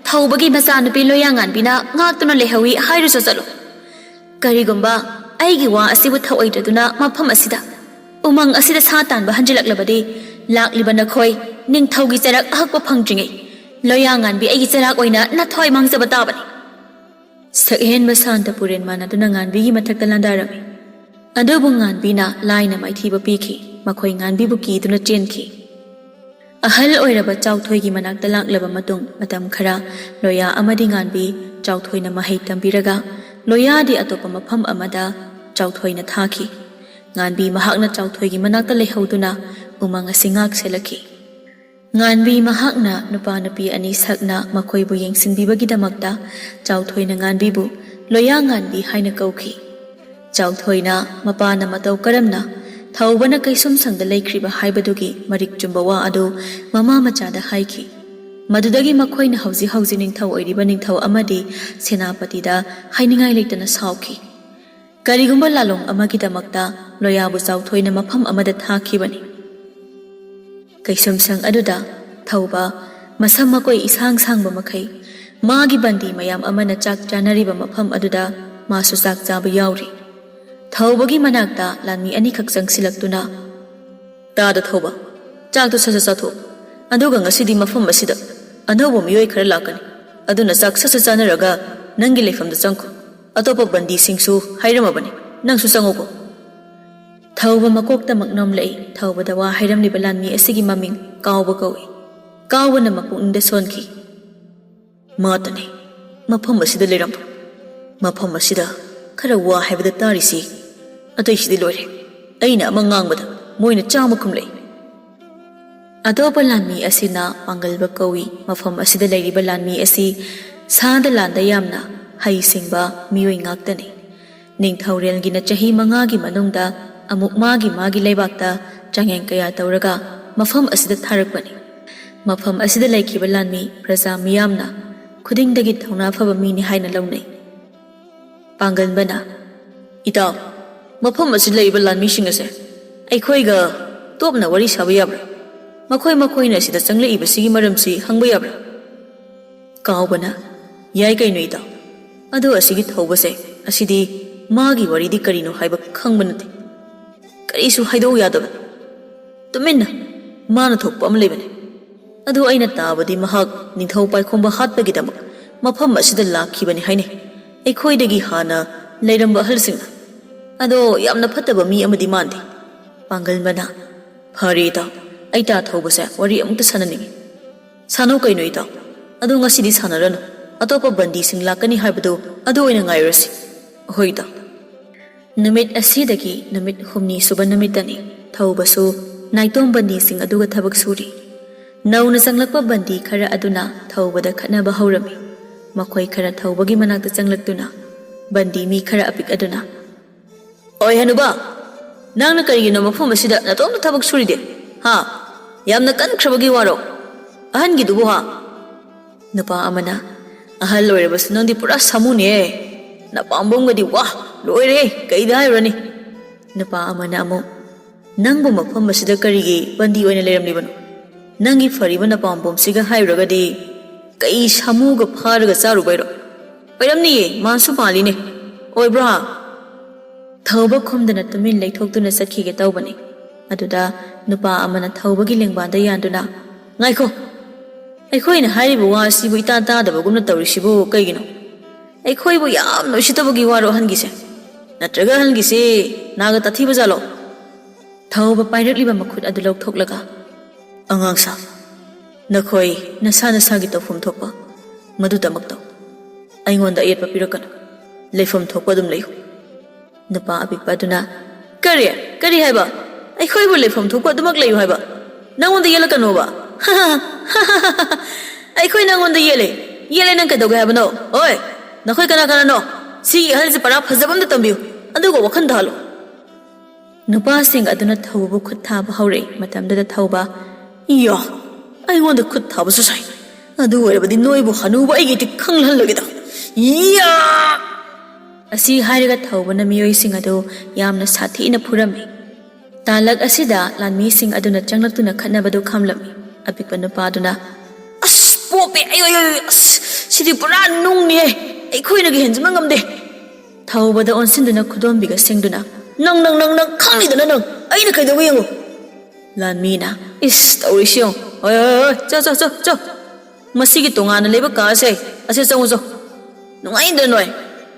ꯊꯧꯕꯒꯤ ꯃꯆꯥꯅꯨꯄꯤ ꯂꯣꯌꯥꯉꯥꯟꯕꯤꯅ ꯉꯥꯛꯇꯨꯅ ꯂꯩꯍꯧꯏ ꯍꯥꯏꯔꯨꯆꯣ, ꯆꯠꯂꯣ꯫ ꯀꯔꯤꯒꯨꯝꯕ ꯑꯩꯒꯤ ꯋꯥ ꯑꯁꯤꯕꯨ ꯊꯧꯑꯣꯏꯗ꯭ꯔꯗꯨꯅ ꯃꯐꯝ ꯑꯁꯤꯗ, ꯎꯃꯪ ꯑꯁꯤꯗ ꯁꯥ ꯇꯥꯟꯕ ꯍꯟꯖꯤꯜꯂꯛꯂꯕꯗꯤ, ꯂꯥꯛꯂꯤꯕ ꯅꯈꯣꯏ ꯅꯤꯡꯊꯧꯒꯤ ꯆꯩꯔꯥꯛ ꯑꯍꯛꯄ ꯐꯪꯗ꯭ꯔꯤꯉꯩ ꯂꯣꯌꯥꯉꯥꯟꯕꯤ ꯑꯩꯒꯤ ꯆꯩꯔꯥꯛ ꯑꯣꯏꯅ ꯅꯊ꯭ꯋꯥꯏ ꯃꯥꯡꯖꯕ ꯇꯥꯕꯅꯤ꯫" ꯁꯛꯍꯦꯟꯕ ꯁꯥꯟꯇ ꯄꯨꯔꯦꯟ ꯃꯥꯟꯅꯗꯨꯅ ꯉꯥꯟꯕꯤꯒꯤ ꯃꯊꯛꯇ ꯂꯥꯟꯗꯥꯔꯝꯃꯤ꯫ ꯑꯗꯨꯕꯨ ꯉꯥꯟꯕꯤꯅ ꯂꯥꯏꯅ ꯃꯥꯏꯊꯤꯕ ꯄꯤꯈꯤ꯫ ꯃꯈꯣꯏ ꯉꯥꯟꯕꯤꯕꯨ ꯀꯤꯗꯨꯅ ꯆꯦꯟꯈꯤ꯫ ꯑꯍꯜ ꯑꯣꯏꯔꯕ ꯆꯥꯎꯊꯣꯏꯒꯤ ꯃꯅꯥꯛꯇ ꯂꯥꯛꯂꯕ ꯃꯇꯨꯡ ꯃꯇꯝ ꯈꯔ ꯂꯣꯌꯥ ꯑꯃꯗꯤ ꯉꯥꯟꯕꯤ ꯆꯥꯎꯊꯣꯏꯅ ꯃꯍꯩ ꯇꯝꯕꯤꯔꯒ ꯂꯣꯌꯥꯗꯤ ꯑꯇꯣꯞꯄ ꯃꯐꯝ ꯑꯃꯗ ꯆꯥꯎꯊꯣꯏꯅ ꯊꯥꯈꯤ꯫ ꯉꯥꯟꯕꯤ ꯃꯍꯥꯛꯅ ꯆꯥꯎꯊꯣꯏꯒꯤ ꯃꯅꯥꯛꯇ ꯂꯩꯍꯧꯗꯨꯅ ꯎꯃꯪ ꯑꯁꯤ ꯉꯥꯛ ꯁꯦꯜꯂꯛꯈꯤ꯫ ꯉꯥꯟꯕꯤ ꯃꯍꯥꯛꯅ ꯅꯨꯄꯥ ꯅꯨꯄꯤ ꯑꯅꯤ ꯁꯛꯅ ꯃꯈꯣꯏꯕꯨ ꯌꯦꯡꯁꯤꯟꯕꯤꯕꯒꯤꯗꯃꯛꯇ ꯆꯥꯎꯊꯣꯏꯅ ꯉꯥꯟꯕꯤꯕꯨ ꯂꯣꯌꯥ ꯉꯥꯟꯕꯤ ꯍꯥꯏꯅ ꯀꯧꯈꯤ꯫ ꯆꯥꯎꯊꯣꯏꯅ ꯃꯄꯥꯅ ꯃꯇꯧ ꯀꯔꯝꯅ ꯊꯧꯕꯅ ꯀꯩꯁꯨꯝꯁꯪꯗ ꯂꯩꯈ꯭ꯔꯤꯕ ꯍꯥꯏꯕꯗꯨꯒꯤ ꯃꯔꯤꯛ ꯆꯨꯝꯕ ꯋꯥ ꯑꯗꯨ ꯃꯃꯥ ꯃꯆꯥꯗ ꯍꯥꯏꯈꯤ꯫ ꯃꯗꯨꯗꯒꯤ ꯃꯈꯣꯏꯅ ꯍꯧꯖꯤꯛ ꯍꯧꯖꯤꯛ ꯅꯤꯡꯊꯧ ꯑꯣꯏꯔꯤꯕ ꯅꯤꯡꯊꯧ ꯑꯃꯗꯤ ꯁꯦꯅꯥꯄꯇꯤꯗ ꯍꯥꯏꯅꯤꯡꯉꯥꯏ ꯂꯩꯇꯅ ꯁꯥꯎꯈꯤ꯫ ꯀꯔꯤꯒꯨꯝꯕ ꯂꯥꯂꯣꯡ ꯑꯃꯒꯤꯗꯃꯛꯇ ꯂꯣꯌꯥꯕꯨ ꯆꯥꯎꯊꯣꯏꯅ ꯃꯐꯝ ꯑꯃꯗ ꯊꯥꯈꯤꯕꯅꯤ꯫ ꯀꯩꯁꯨꯝꯁꯪ ꯑꯗꯨꯗ ꯊꯧꯕ, ꯃꯁꯝ ꯃꯀꯣꯏ ꯏꯁꯥꯡ ꯁꯥꯡꯕ ꯃꯈꯩ, ꯃꯥꯒꯤ ꯕꯟꯗꯤ ꯃꯌꯥꯝ ꯑꯃꯅ ꯆꯥꯛ ꯆꯥꯅꯔꯤꯕ ꯃꯐꯝ ꯑꯗꯨꯗ ꯃꯥꯁꯨ ꯆꯥꯛ ꯆꯥꯕ ꯌꯥꯎꯔꯤ꯫ ꯊꯧꯕꯒꯤ ꯃꯅꯥꯛꯇ ꯂꯥꯟꯃꯤ ꯑꯅꯤꯈꯛ ꯆꯪꯁꯤꯜꯂꯛꯇꯨꯅ, "ꯇꯥꯗ ꯊꯧꯕ, ꯆꯥꯛꯇꯨ ꯁꯠ ꯁꯠ ꯆꯥꯊꯣꯛ꯫ ꯑꯗꯨꯒ ꯉꯁꯤꯗꯤ ꯃꯐꯝ ꯑꯁꯤꯗ ꯑꯅꯧꯕ ꯃꯤꯑꯣꯏ ꯈꯔ ꯂꯥꯛꯀꯅꯤ꯫ ꯑꯗꯨꯅ ꯆꯥꯛ ꯁꯠ ꯁꯠ ꯆꯥꯅꯔꯒ ꯅꯪꯒꯤ ꯂꯩꯐꯝꯗ ꯆꯪꯈꯣ꯫ ꯑꯇꯣꯞꯄ ꯕꯟꯗꯤꯁꯤꯡꯁꯨ ꯍꯥꯏꯔꯝꯃꯕꯅꯤ, ꯅꯪꯁꯨ ꯆꯪꯉꯨꯀꯣ꯫" ꯊꯧꯕ ꯃꯀꯣꯛꯇꯃꯛ ꯅꯣꯝꯂꯛꯏ꯫ ꯊꯧꯕꯗ ꯋꯥ ꯍꯥꯏꯔꯝꯂꯤꯕ ꯂꯥꯟꯃꯤ ꯑꯁꯤꯒꯤ ꯃꯃꯤꯡ ꯀꯥꯎꯕ ꯀꯧꯏ꯫ ꯀꯥꯎꯕꯅ ꯃꯄꯨꯛꯅꯤꯡꯗ ꯁꯣꯟꯈꯤ꯫ "ꯃꯥꯇꯅꯤ ꯃꯐꯝ ꯑꯁꯤꯗ ꯂꯩꯔꯝꯕ꯫ ꯃꯐꯝ ꯑꯁꯤꯗ ꯈꯔ ꯋꯥ ꯍꯥꯏꯕꯗ ꯇꯥꯔꯤꯁꯤ꯫ ꯑꯇꯩꯁꯤꯗꯤ ꯂꯣꯏꯔꯦ꯫ ꯑꯩꯅ ꯑꯃ ꯉꯥꯡꯕꯗ ꯃꯣꯏꯅ ꯆꯥꯝꯃ ꯈꯨꯝꯂꯛꯏ꯫" ꯑꯇꯣꯞꯄ ꯂꯥꯟꯃꯤ ꯑꯁꯤꯅ ꯄꯥꯡꯒꯜꯕ ꯀꯧꯏ꯫ ꯃꯐꯝ ꯑꯁꯤꯗ ꯂꯩꯔꯤꯕ ꯂꯥꯟꯃꯤ ꯑꯁꯤ ꯁꯥꯗ ꯂꯥꯟꯗ ꯌꯥꯝꯅ ꯍꯩꯁꯤꯡꯕ ꯃꯤꯑꯣꯏ ꯉꯥꯛꯇꯅꯤ꯫ ꯅꯤꯡꯊꯧꯔꯦꯜꯒꯤꯅ ꯆꯍꯤ ꯃꯉꯥꯒꯤ ꯃꯅꯨꯡꯗ ꯑꯃꯨꯛ ꯃꯥꯒꯤ ꯃꯥꯒꯤ ꯂꯩꯕꯥꯛꯇ ꯆꯥꯡꯌꯦꯡ ꯀꯌꯥ ꯇꯧꯔꯒ ꯃꯐꯝ ꯑꯁꯤꯗ ꯊꯥꯔꯛꯄꯅꯤ꯫ ꯃꯐꯝ ꯑꯁꯤꯗ ꯂꯩꯈꯤꯕ ꯂꯥꯟꯃꯤ ꯄ꯭ꯔꯖꯥ ꯃꯤꯌꯥꯝꯅ ꯈꯨꯗꯤꯡꯗꯒꯤ ꯊꯧꯅꯥ ꯐꯕ ꯃꯤꯅꯤ ꯍꯥꯏꯅ ꯂꯧꯅꯩ꯫ ꯄꯥꯡꯒꯟꯕꯅ, "ꯏꯇꯥꯎ, ꯃꯐꯝ ꯑꯁꯤꯗ ꯂꯩꯔꯤꯕ ꯂꯥꯟꯃꯤꯁꯤꯡ ꯑꯁꯦ ꯑꯩꯈꯣꯏꯒ ꯇꯣꯞꯅ ꯋꯥꯔꯤ ꯁꯥꯕ ꯌꯥꯕ꯭ꯔꯥ? ꯃꯈꯣꯏ ꯃꯈꯣꯏꯅ ꯑꯁꯤꯗ ꯆꯪꯂꯛꯏꯕꯁꯤꯒꯤ ꯃꯔꯝꯁꯤ ꯍꯪꯕ ꯌꯥꯕ꯭ꯔꯥ?" ꯀꯥꯎꯕꯅ, "ꯌꯥꯏ ꯀꯩꯅꯣ ꯏꯇꯥꯎ, ꯑꯗꯣ ꯑꯁꯤꯒꯤ ꯊꯧꯕꯁꯦ ꯑꯁꯤꯗꯤ ꯃꯥꯒꯤ ꯋꯥꯔꯤꯗꯤ ꯀꯔꯤꯅꯣ ꯍꯥꯏꯕ ꯈꯪꯕ ꯅꯠꯇꯦ꯫ ꯀꯔꯤꯁꯨ ꯍꯥꯏꯗꯣꯛꯎ ꯌꯥꯗꯕꯅꯤ꯫ ꯇꯨꯃꯤꯟꯅ ꯃꯥꯅ ꯊꯣꯛꯄ ꯑꯃ ꯂꯩꯕꯅꯤ꯫ ꯑꯗꯨ ꯑꯩꯅ ꯇꯥꯕꯗꯤ ꯃꯍꯥꯛ ꯅꯤꯡꯊꯧ ꯄꯥꯏꯈꯣꯝꯕ ꯍꯥꯠꯄꯒꯤꯗꯃꯛ ꯃꯐꯝ ꯑꯁꯤꯗ ꯂꯥꯛꯈꯤꯕꯅꯤ ꯍꯥꯏꯅꯩ, ꯑꯩꯈꯣꯏꯗꯒꯤ ꯍꯥꯟꯅ ꯂꯩꯔꯝꯕ ꯑꯍꯜꯁꯤꯡꯅ꯫ ꯑꯗꯣ ꯌꯥꯝꯅ ꯐꯠꯇꯕ ꯃꯤ ꯑꯃꯗꯤ ꯃꯥꯟꯗꯦ꯫" ꯄꯥꯡꯒꯜꯕꯅ, "ꯐꯔꯦ ꯏꯇꯥꯎ, ꯑꯩ ꯇꯥ ꯊꯧꯕꯁꯦ ꯋꯥꯔꯤ ꯑꯃꯨꯛꯇ ꯁꯥꯟꯅꯅꯤꯡꯉꯤ꯫" "ꯁꯥꯟꯅꯧ ꯀꯩꯅꯣ ꯏꯇꯥꯎ, ꯑꯗꯣ ꯉꯁꯤꯗꯤ ꯁꯥꯟꯅꯔꯅꯨ꯫ ꯑꯇꯣꯞꯄ ꯕꯟꯗꯤꯁꯤꯡ ꯂꯥꯛꯀꯅꯤ ꯍꯥꯏꯕꯗꯨ ꯑꯗꯨ ꯑꯣꯏꯅ ꯉꯥꯏꯔꯁꯤ꯫ ꯍꯣꯏꯗ꯫ ꯅꯨꯃꯤꯠ ꯑꯁꯤꯗꯒꯤ ꯅꯨꯃꯤꯠ ꯍꯨꯝꯅꯤ ꯁꯨꯕ ꯅꯨꯃꯤꯠꯇꯅꯤ꯫ ꯊꯧꯕꯁꯨ ꯅꯥꯏꯇꯣꯝ ꯕꯟꯗꯤꯁꯤꯡ ꯑꯗꯨꯒ ꯊꯕꯛ ꯁꯨꯔꯤ꯫ ꯅꯧꯅ ꯆꯪꯂꯛꯄ ꯕꯟꯗꯤ ꯈꯔ ꯑꯗꯨꯅ ꯊꯧꯕꯗ ꯈꯠꯅꯕ ꯍꯧꯔꯝꯃꯤ꯫ ꯃꯈꯣꯏ ꯈꯔ ꯊꯧꯕꯒꯤ ꯃꯅꯥꯛꯇ ꯆꯪꯂꯛꯇꯨꯅ ꯕꯟꯗꯤ ꯃꯤ ꯈꯔ ꯑꯄꯤꯛ ꯑꯗꯨꯅ, "ꯑꯣꯏ ꯍꯅꯨꯕ, ꯅꯪꯅ ꯀꯔꯤꯒꯤꯅꯣ ꯃꯐꯝ ꯑꯁꯤꯗ ꯅꯇꯣꯝꯇ ꯊꯕꯛ ꯁꯨꯔꯤꯗꯤ? ꯍꯥ? ꯌꯥꯝꯅ ꯀꯟꯈ꯭ꯔꯕꯒꯤ ꯋꯥꯔꯣ? ꯑꯍꯟꯒꯤꯗꯨꯕꯨ ꯍꯥ?" ꯅꯨꯄꯥ ꯑꯃꯅ, "ꯑꯍꯜ ꯑꯣꯏꯔꯕꯁꯨ ꯅꯪꯗꯤ ꯄꯨꯔꯥ ꯁꯥꯃꯨꯅꯦ꯫ ꯅꯄꯥꯝꯕꯣꯝꯒꯗꯤ ꯋꯥ, ꯂꯣꯏꯔꯦ, ꯀꯩꯗ ꯍꯥꯏꯔꯨꯔꯅꯤ?" ꯅꯨꯄꯥ ꯑꯃꯅ ꯑꯃꯨꯛ, "ꯅꯪꯕꯨ ꯃꯐꯝ ꯑꯁꯤꯗ ꯀꯔꯤꯒꯤ ꯕꯟꯗꯤ ꯑꯣꯏꯅ ꯂꯩꯔꯝꯂꯤꯕꯅꯣ? ꯅꯪꯒꯤ ꯐꯔꯤꯕ ꯅꯄꯥꯝꯕꯣꯝꯁꯤꯒ ꯍꯥꯏꯔꯨꯔꯒꯗꯤ ꯀꯩ ꯁꯥꯃꯨꯒ ꯐꯥꯔꯒ ꯆꯥꯔꯨꯕꯩꯔꯣ? ꯑꯣꯏꯔꯝꯅꯤꯌꯦ, ꯃꯥꯟꯁꯨ ꯃꯥꯜꯂꯤꯅꯦ꯫ ꯑꯣꯏꯕ꯭ꯔꯣ ꯍꯥ?" ꯊꯧꯕ ꯈꯨꯝꯗꯅ ꯇꯨꯃꯤꯟ ꯂꯩꯊꯣꯛꯇꯨꯅ ꯆꯠꯈꯤꯒꯦ ꯇꯧꯕꯅꯤ꯫ ꯑꯗꯨꯗ ꯅꯨꯄꯥ ꯑꯃꯅ ꯊꯧꯕꯒꯤ ꯂꯦꯡꯕꯥꯟꯗ ꯌꯥꯟꯗꯨꯅ, "ꯉꯥꯏꯈꯣ, ꯑꯩꯈꯣꯏꯅ ꯍꯥꯏꯔꯤꯕ ꯋꯥ ꯑꯁꯤꯕꯨ ꯏꯇꯥ ꯇꯥꯗꯕꯒꯨꯝꯅ ꯇꯧꯔꯤꯁꯤꯕꯨ ꯀꯩꯒꯤꯅꯣ? ꯑꯩꯈꯣꯏꯕꯨ ꯌꯥꯝꯅ ꯎꯁꯤꯠꯇꯕꯒꯤ ꯋꯥꯔꯣ ꯑꯍꯟꯒꯤꯁꯦ? ꯅꯠꯇ꯭ꯔꯒ ꯑꯍꯟꯒꯤꯁꯦ ꯅꯥꯒ ꯇꯥꯊꯤꯕ ꯖꯥꯠꯂꯣ?" ꯊꯧꯕ ꯄꯥꯏꯔꯛꯂꯤꯕ ꯃꯈꯨꯠ ꯑꯗꯨ ꯂꯧꯊꯣꯛꯂꯒ, "ꯑꯉꯥꯡꯁꯥ, ꯅꯈꯣꯏ ꯅꯁꯥ ꯅꯁꯥꯒꯤ ꯇꯧꯐꯝ ꯊꯣꯛꯄ ꯃꯗꯨꯗꯃꯛ ꯇꯧ꯫ ꯑꯩꯉꯣꯟꯗ ꯑꯌꯦꯠꯄ ꯄꯤꯔꯛꯀꯅꯨ꯫ ꯂꯩꯐꯝ ꯊꯣꯛꯄ ꯑꯗꯨꯝ ꯂꯩꯌꯨ꯫" ꯅꯨꯄꯥ ꯑꯄꯤꯛꯄ ꯑꯗꯨꯅ, "ꯀꯔꯤ? ꯀꯔꯤ ꯍꯥꯏꯕ? ꯑꯩꯈꯣꯏꯕꯨ ꯂꯩꯐꯝ ꯊꯣꯛꯄ ꯑꯗꯨꯃꯛ ꯂꯩꯌꯨ ꯍꯥꯏꯕ? ꯅꯪꯉꯣꯟꯗ ꯌꯦꯠꯂꯛꯀꯅꯣꯕ?" "ꯑꯩꯈꯣꯏ ꯅꯪꯉꯣꯟꯗ ꯌꯦꯠꯂꯦ꯫ ꯌꯦꯠꯂꯦ ꯅꯪ ꯀꯩꯗꯧꯒꯦ ꯍꯥꯏꯕꯅꯣ? ꯍꯣꯏ, ꯅꯈꯣꯏ ꯀꯅꯥ ꯀꯅꯥꯅꯣ? ꯁꯤꯒꯤ ꯑꯍꯜꯁꯦ ꯄꯔꯥ ꯐꯖꯕ ꯑꯝꯇ ꯇꯝꯕꯤꯌꯨ, ꯑꯗꯨꯒ ꯋꯥꯈꯜ ꯇꯥꯍꯜꯂꯨ꯫" ꯅꯨꯄꯥꯁꯤꯡ ꯑꯗꯨꯅ ꯊꯧꯕꯕꯨ ꯈꯨꯠ ꯊꯥꯕ ꯍꯧꯔꯛꯏ꯫ ꯃꯇꯝꯗꯨꯗ ꯊꯧꯕ, "ꯏꯌꯥ, ꯑꯩꯉꯣꯟꯗ ꯈꯨꯠ ꯊꯥꯕꯁꯨ ꯁꯥꯏ꯫ ꯑꯗꯨ ꯑꯣꯏꯔꯕꯗꯤ ꯅꯣꯏꯕꯨ ꯍꯅꯨꯕ ꯑꯩꯒꯤ ꯏꯇꯤꯛ ꯈꯪꯍꯜꯂꯒꯦꯗ꯫ ꯏꯌꯥ!" ꯑꯁꯤ ꯍꯥꯏꯔꯒ ꯊꯧꯕꯅ ꯃꯤꯑꯣꯏꯁꯤꯡ ꯑꯗꯨ ꯌꯥꯝꯅ ꯁꯥꯊꯤꯅ ꯐꯨꯔꯝꯃꯤ꯫ ꯇꯥꯂꯛ ꯑꯁꯤꯗ ꯂꯥꯟꯃꯤꯁꯤꯡ ꯑꯗꯨꯅ ꯆꯪꯂꯛꯇꯨꯅ ꯈꯠꯅꯕꯗꯨ ꯈꯥꯝꯂꯝꯃꯤ꯫ ꯑꯄꯤꯛꯄ ꯅꯨꯄꯥꯗꯨꯅ, "ꯑꯁ, ꯄꯣꯞꯄꯦ! ꯑꯩ, ꯑꯩ, ꯑꯩ, ꯑꯁ, ꯁꯤꯗꯤ ꯄꯨꯔꯥ ꯅꯨꯡꯅꯤꯍꯦ! ꯑꯩꯈꯣꯏꯅꯒ ꯍꯦꯟꯖꯤꯟꯕ ꯉꯝꯗꯦ!" ꯊꯧꯕꯗ ꯑꯣꯟꯁꯤꯟꯗꯨꯅ ꯈꯨꯗꯣꯝꯕꯤꯒ ꯁꯤꯡꯗꯨꯅ, "ꯅꯪ, ꯅꯪ, ꯅꯪ, ꯅꯪ ꯈꯪꯉꯤꯗꯅ ꯅꯪ! ꯑꯩꯅ ꯀꯩꯗꯧꯕ ꯌꯦꯡꯉꯨ!" ꯂꯥꯟꯃꯤꯅ, "ꯏꯁ, ꯇꯧꯔꯤꯁꯤ ꯌꯦꯡꯉꯨ! ꯍꯣꯏ, ꯍꯣꯏ, ꯍꯣꯏ, ꯆꯣ, ꯆꯣ, ꯆꯣ, ꯆꯣ! ꯃꯁꯤꯒꯤ ꯇꯣꯉꯥꯟꯅ ꯂꯩꯕ ꯀꯥ ꯑꯁꯦ, ꯑꯁꯦ ꯆꯪꯉꯨ ꯆꯣ! ꯅꯨꯡꯉꯥꯏꯅꯤꯗ ꯅꯣꯏ!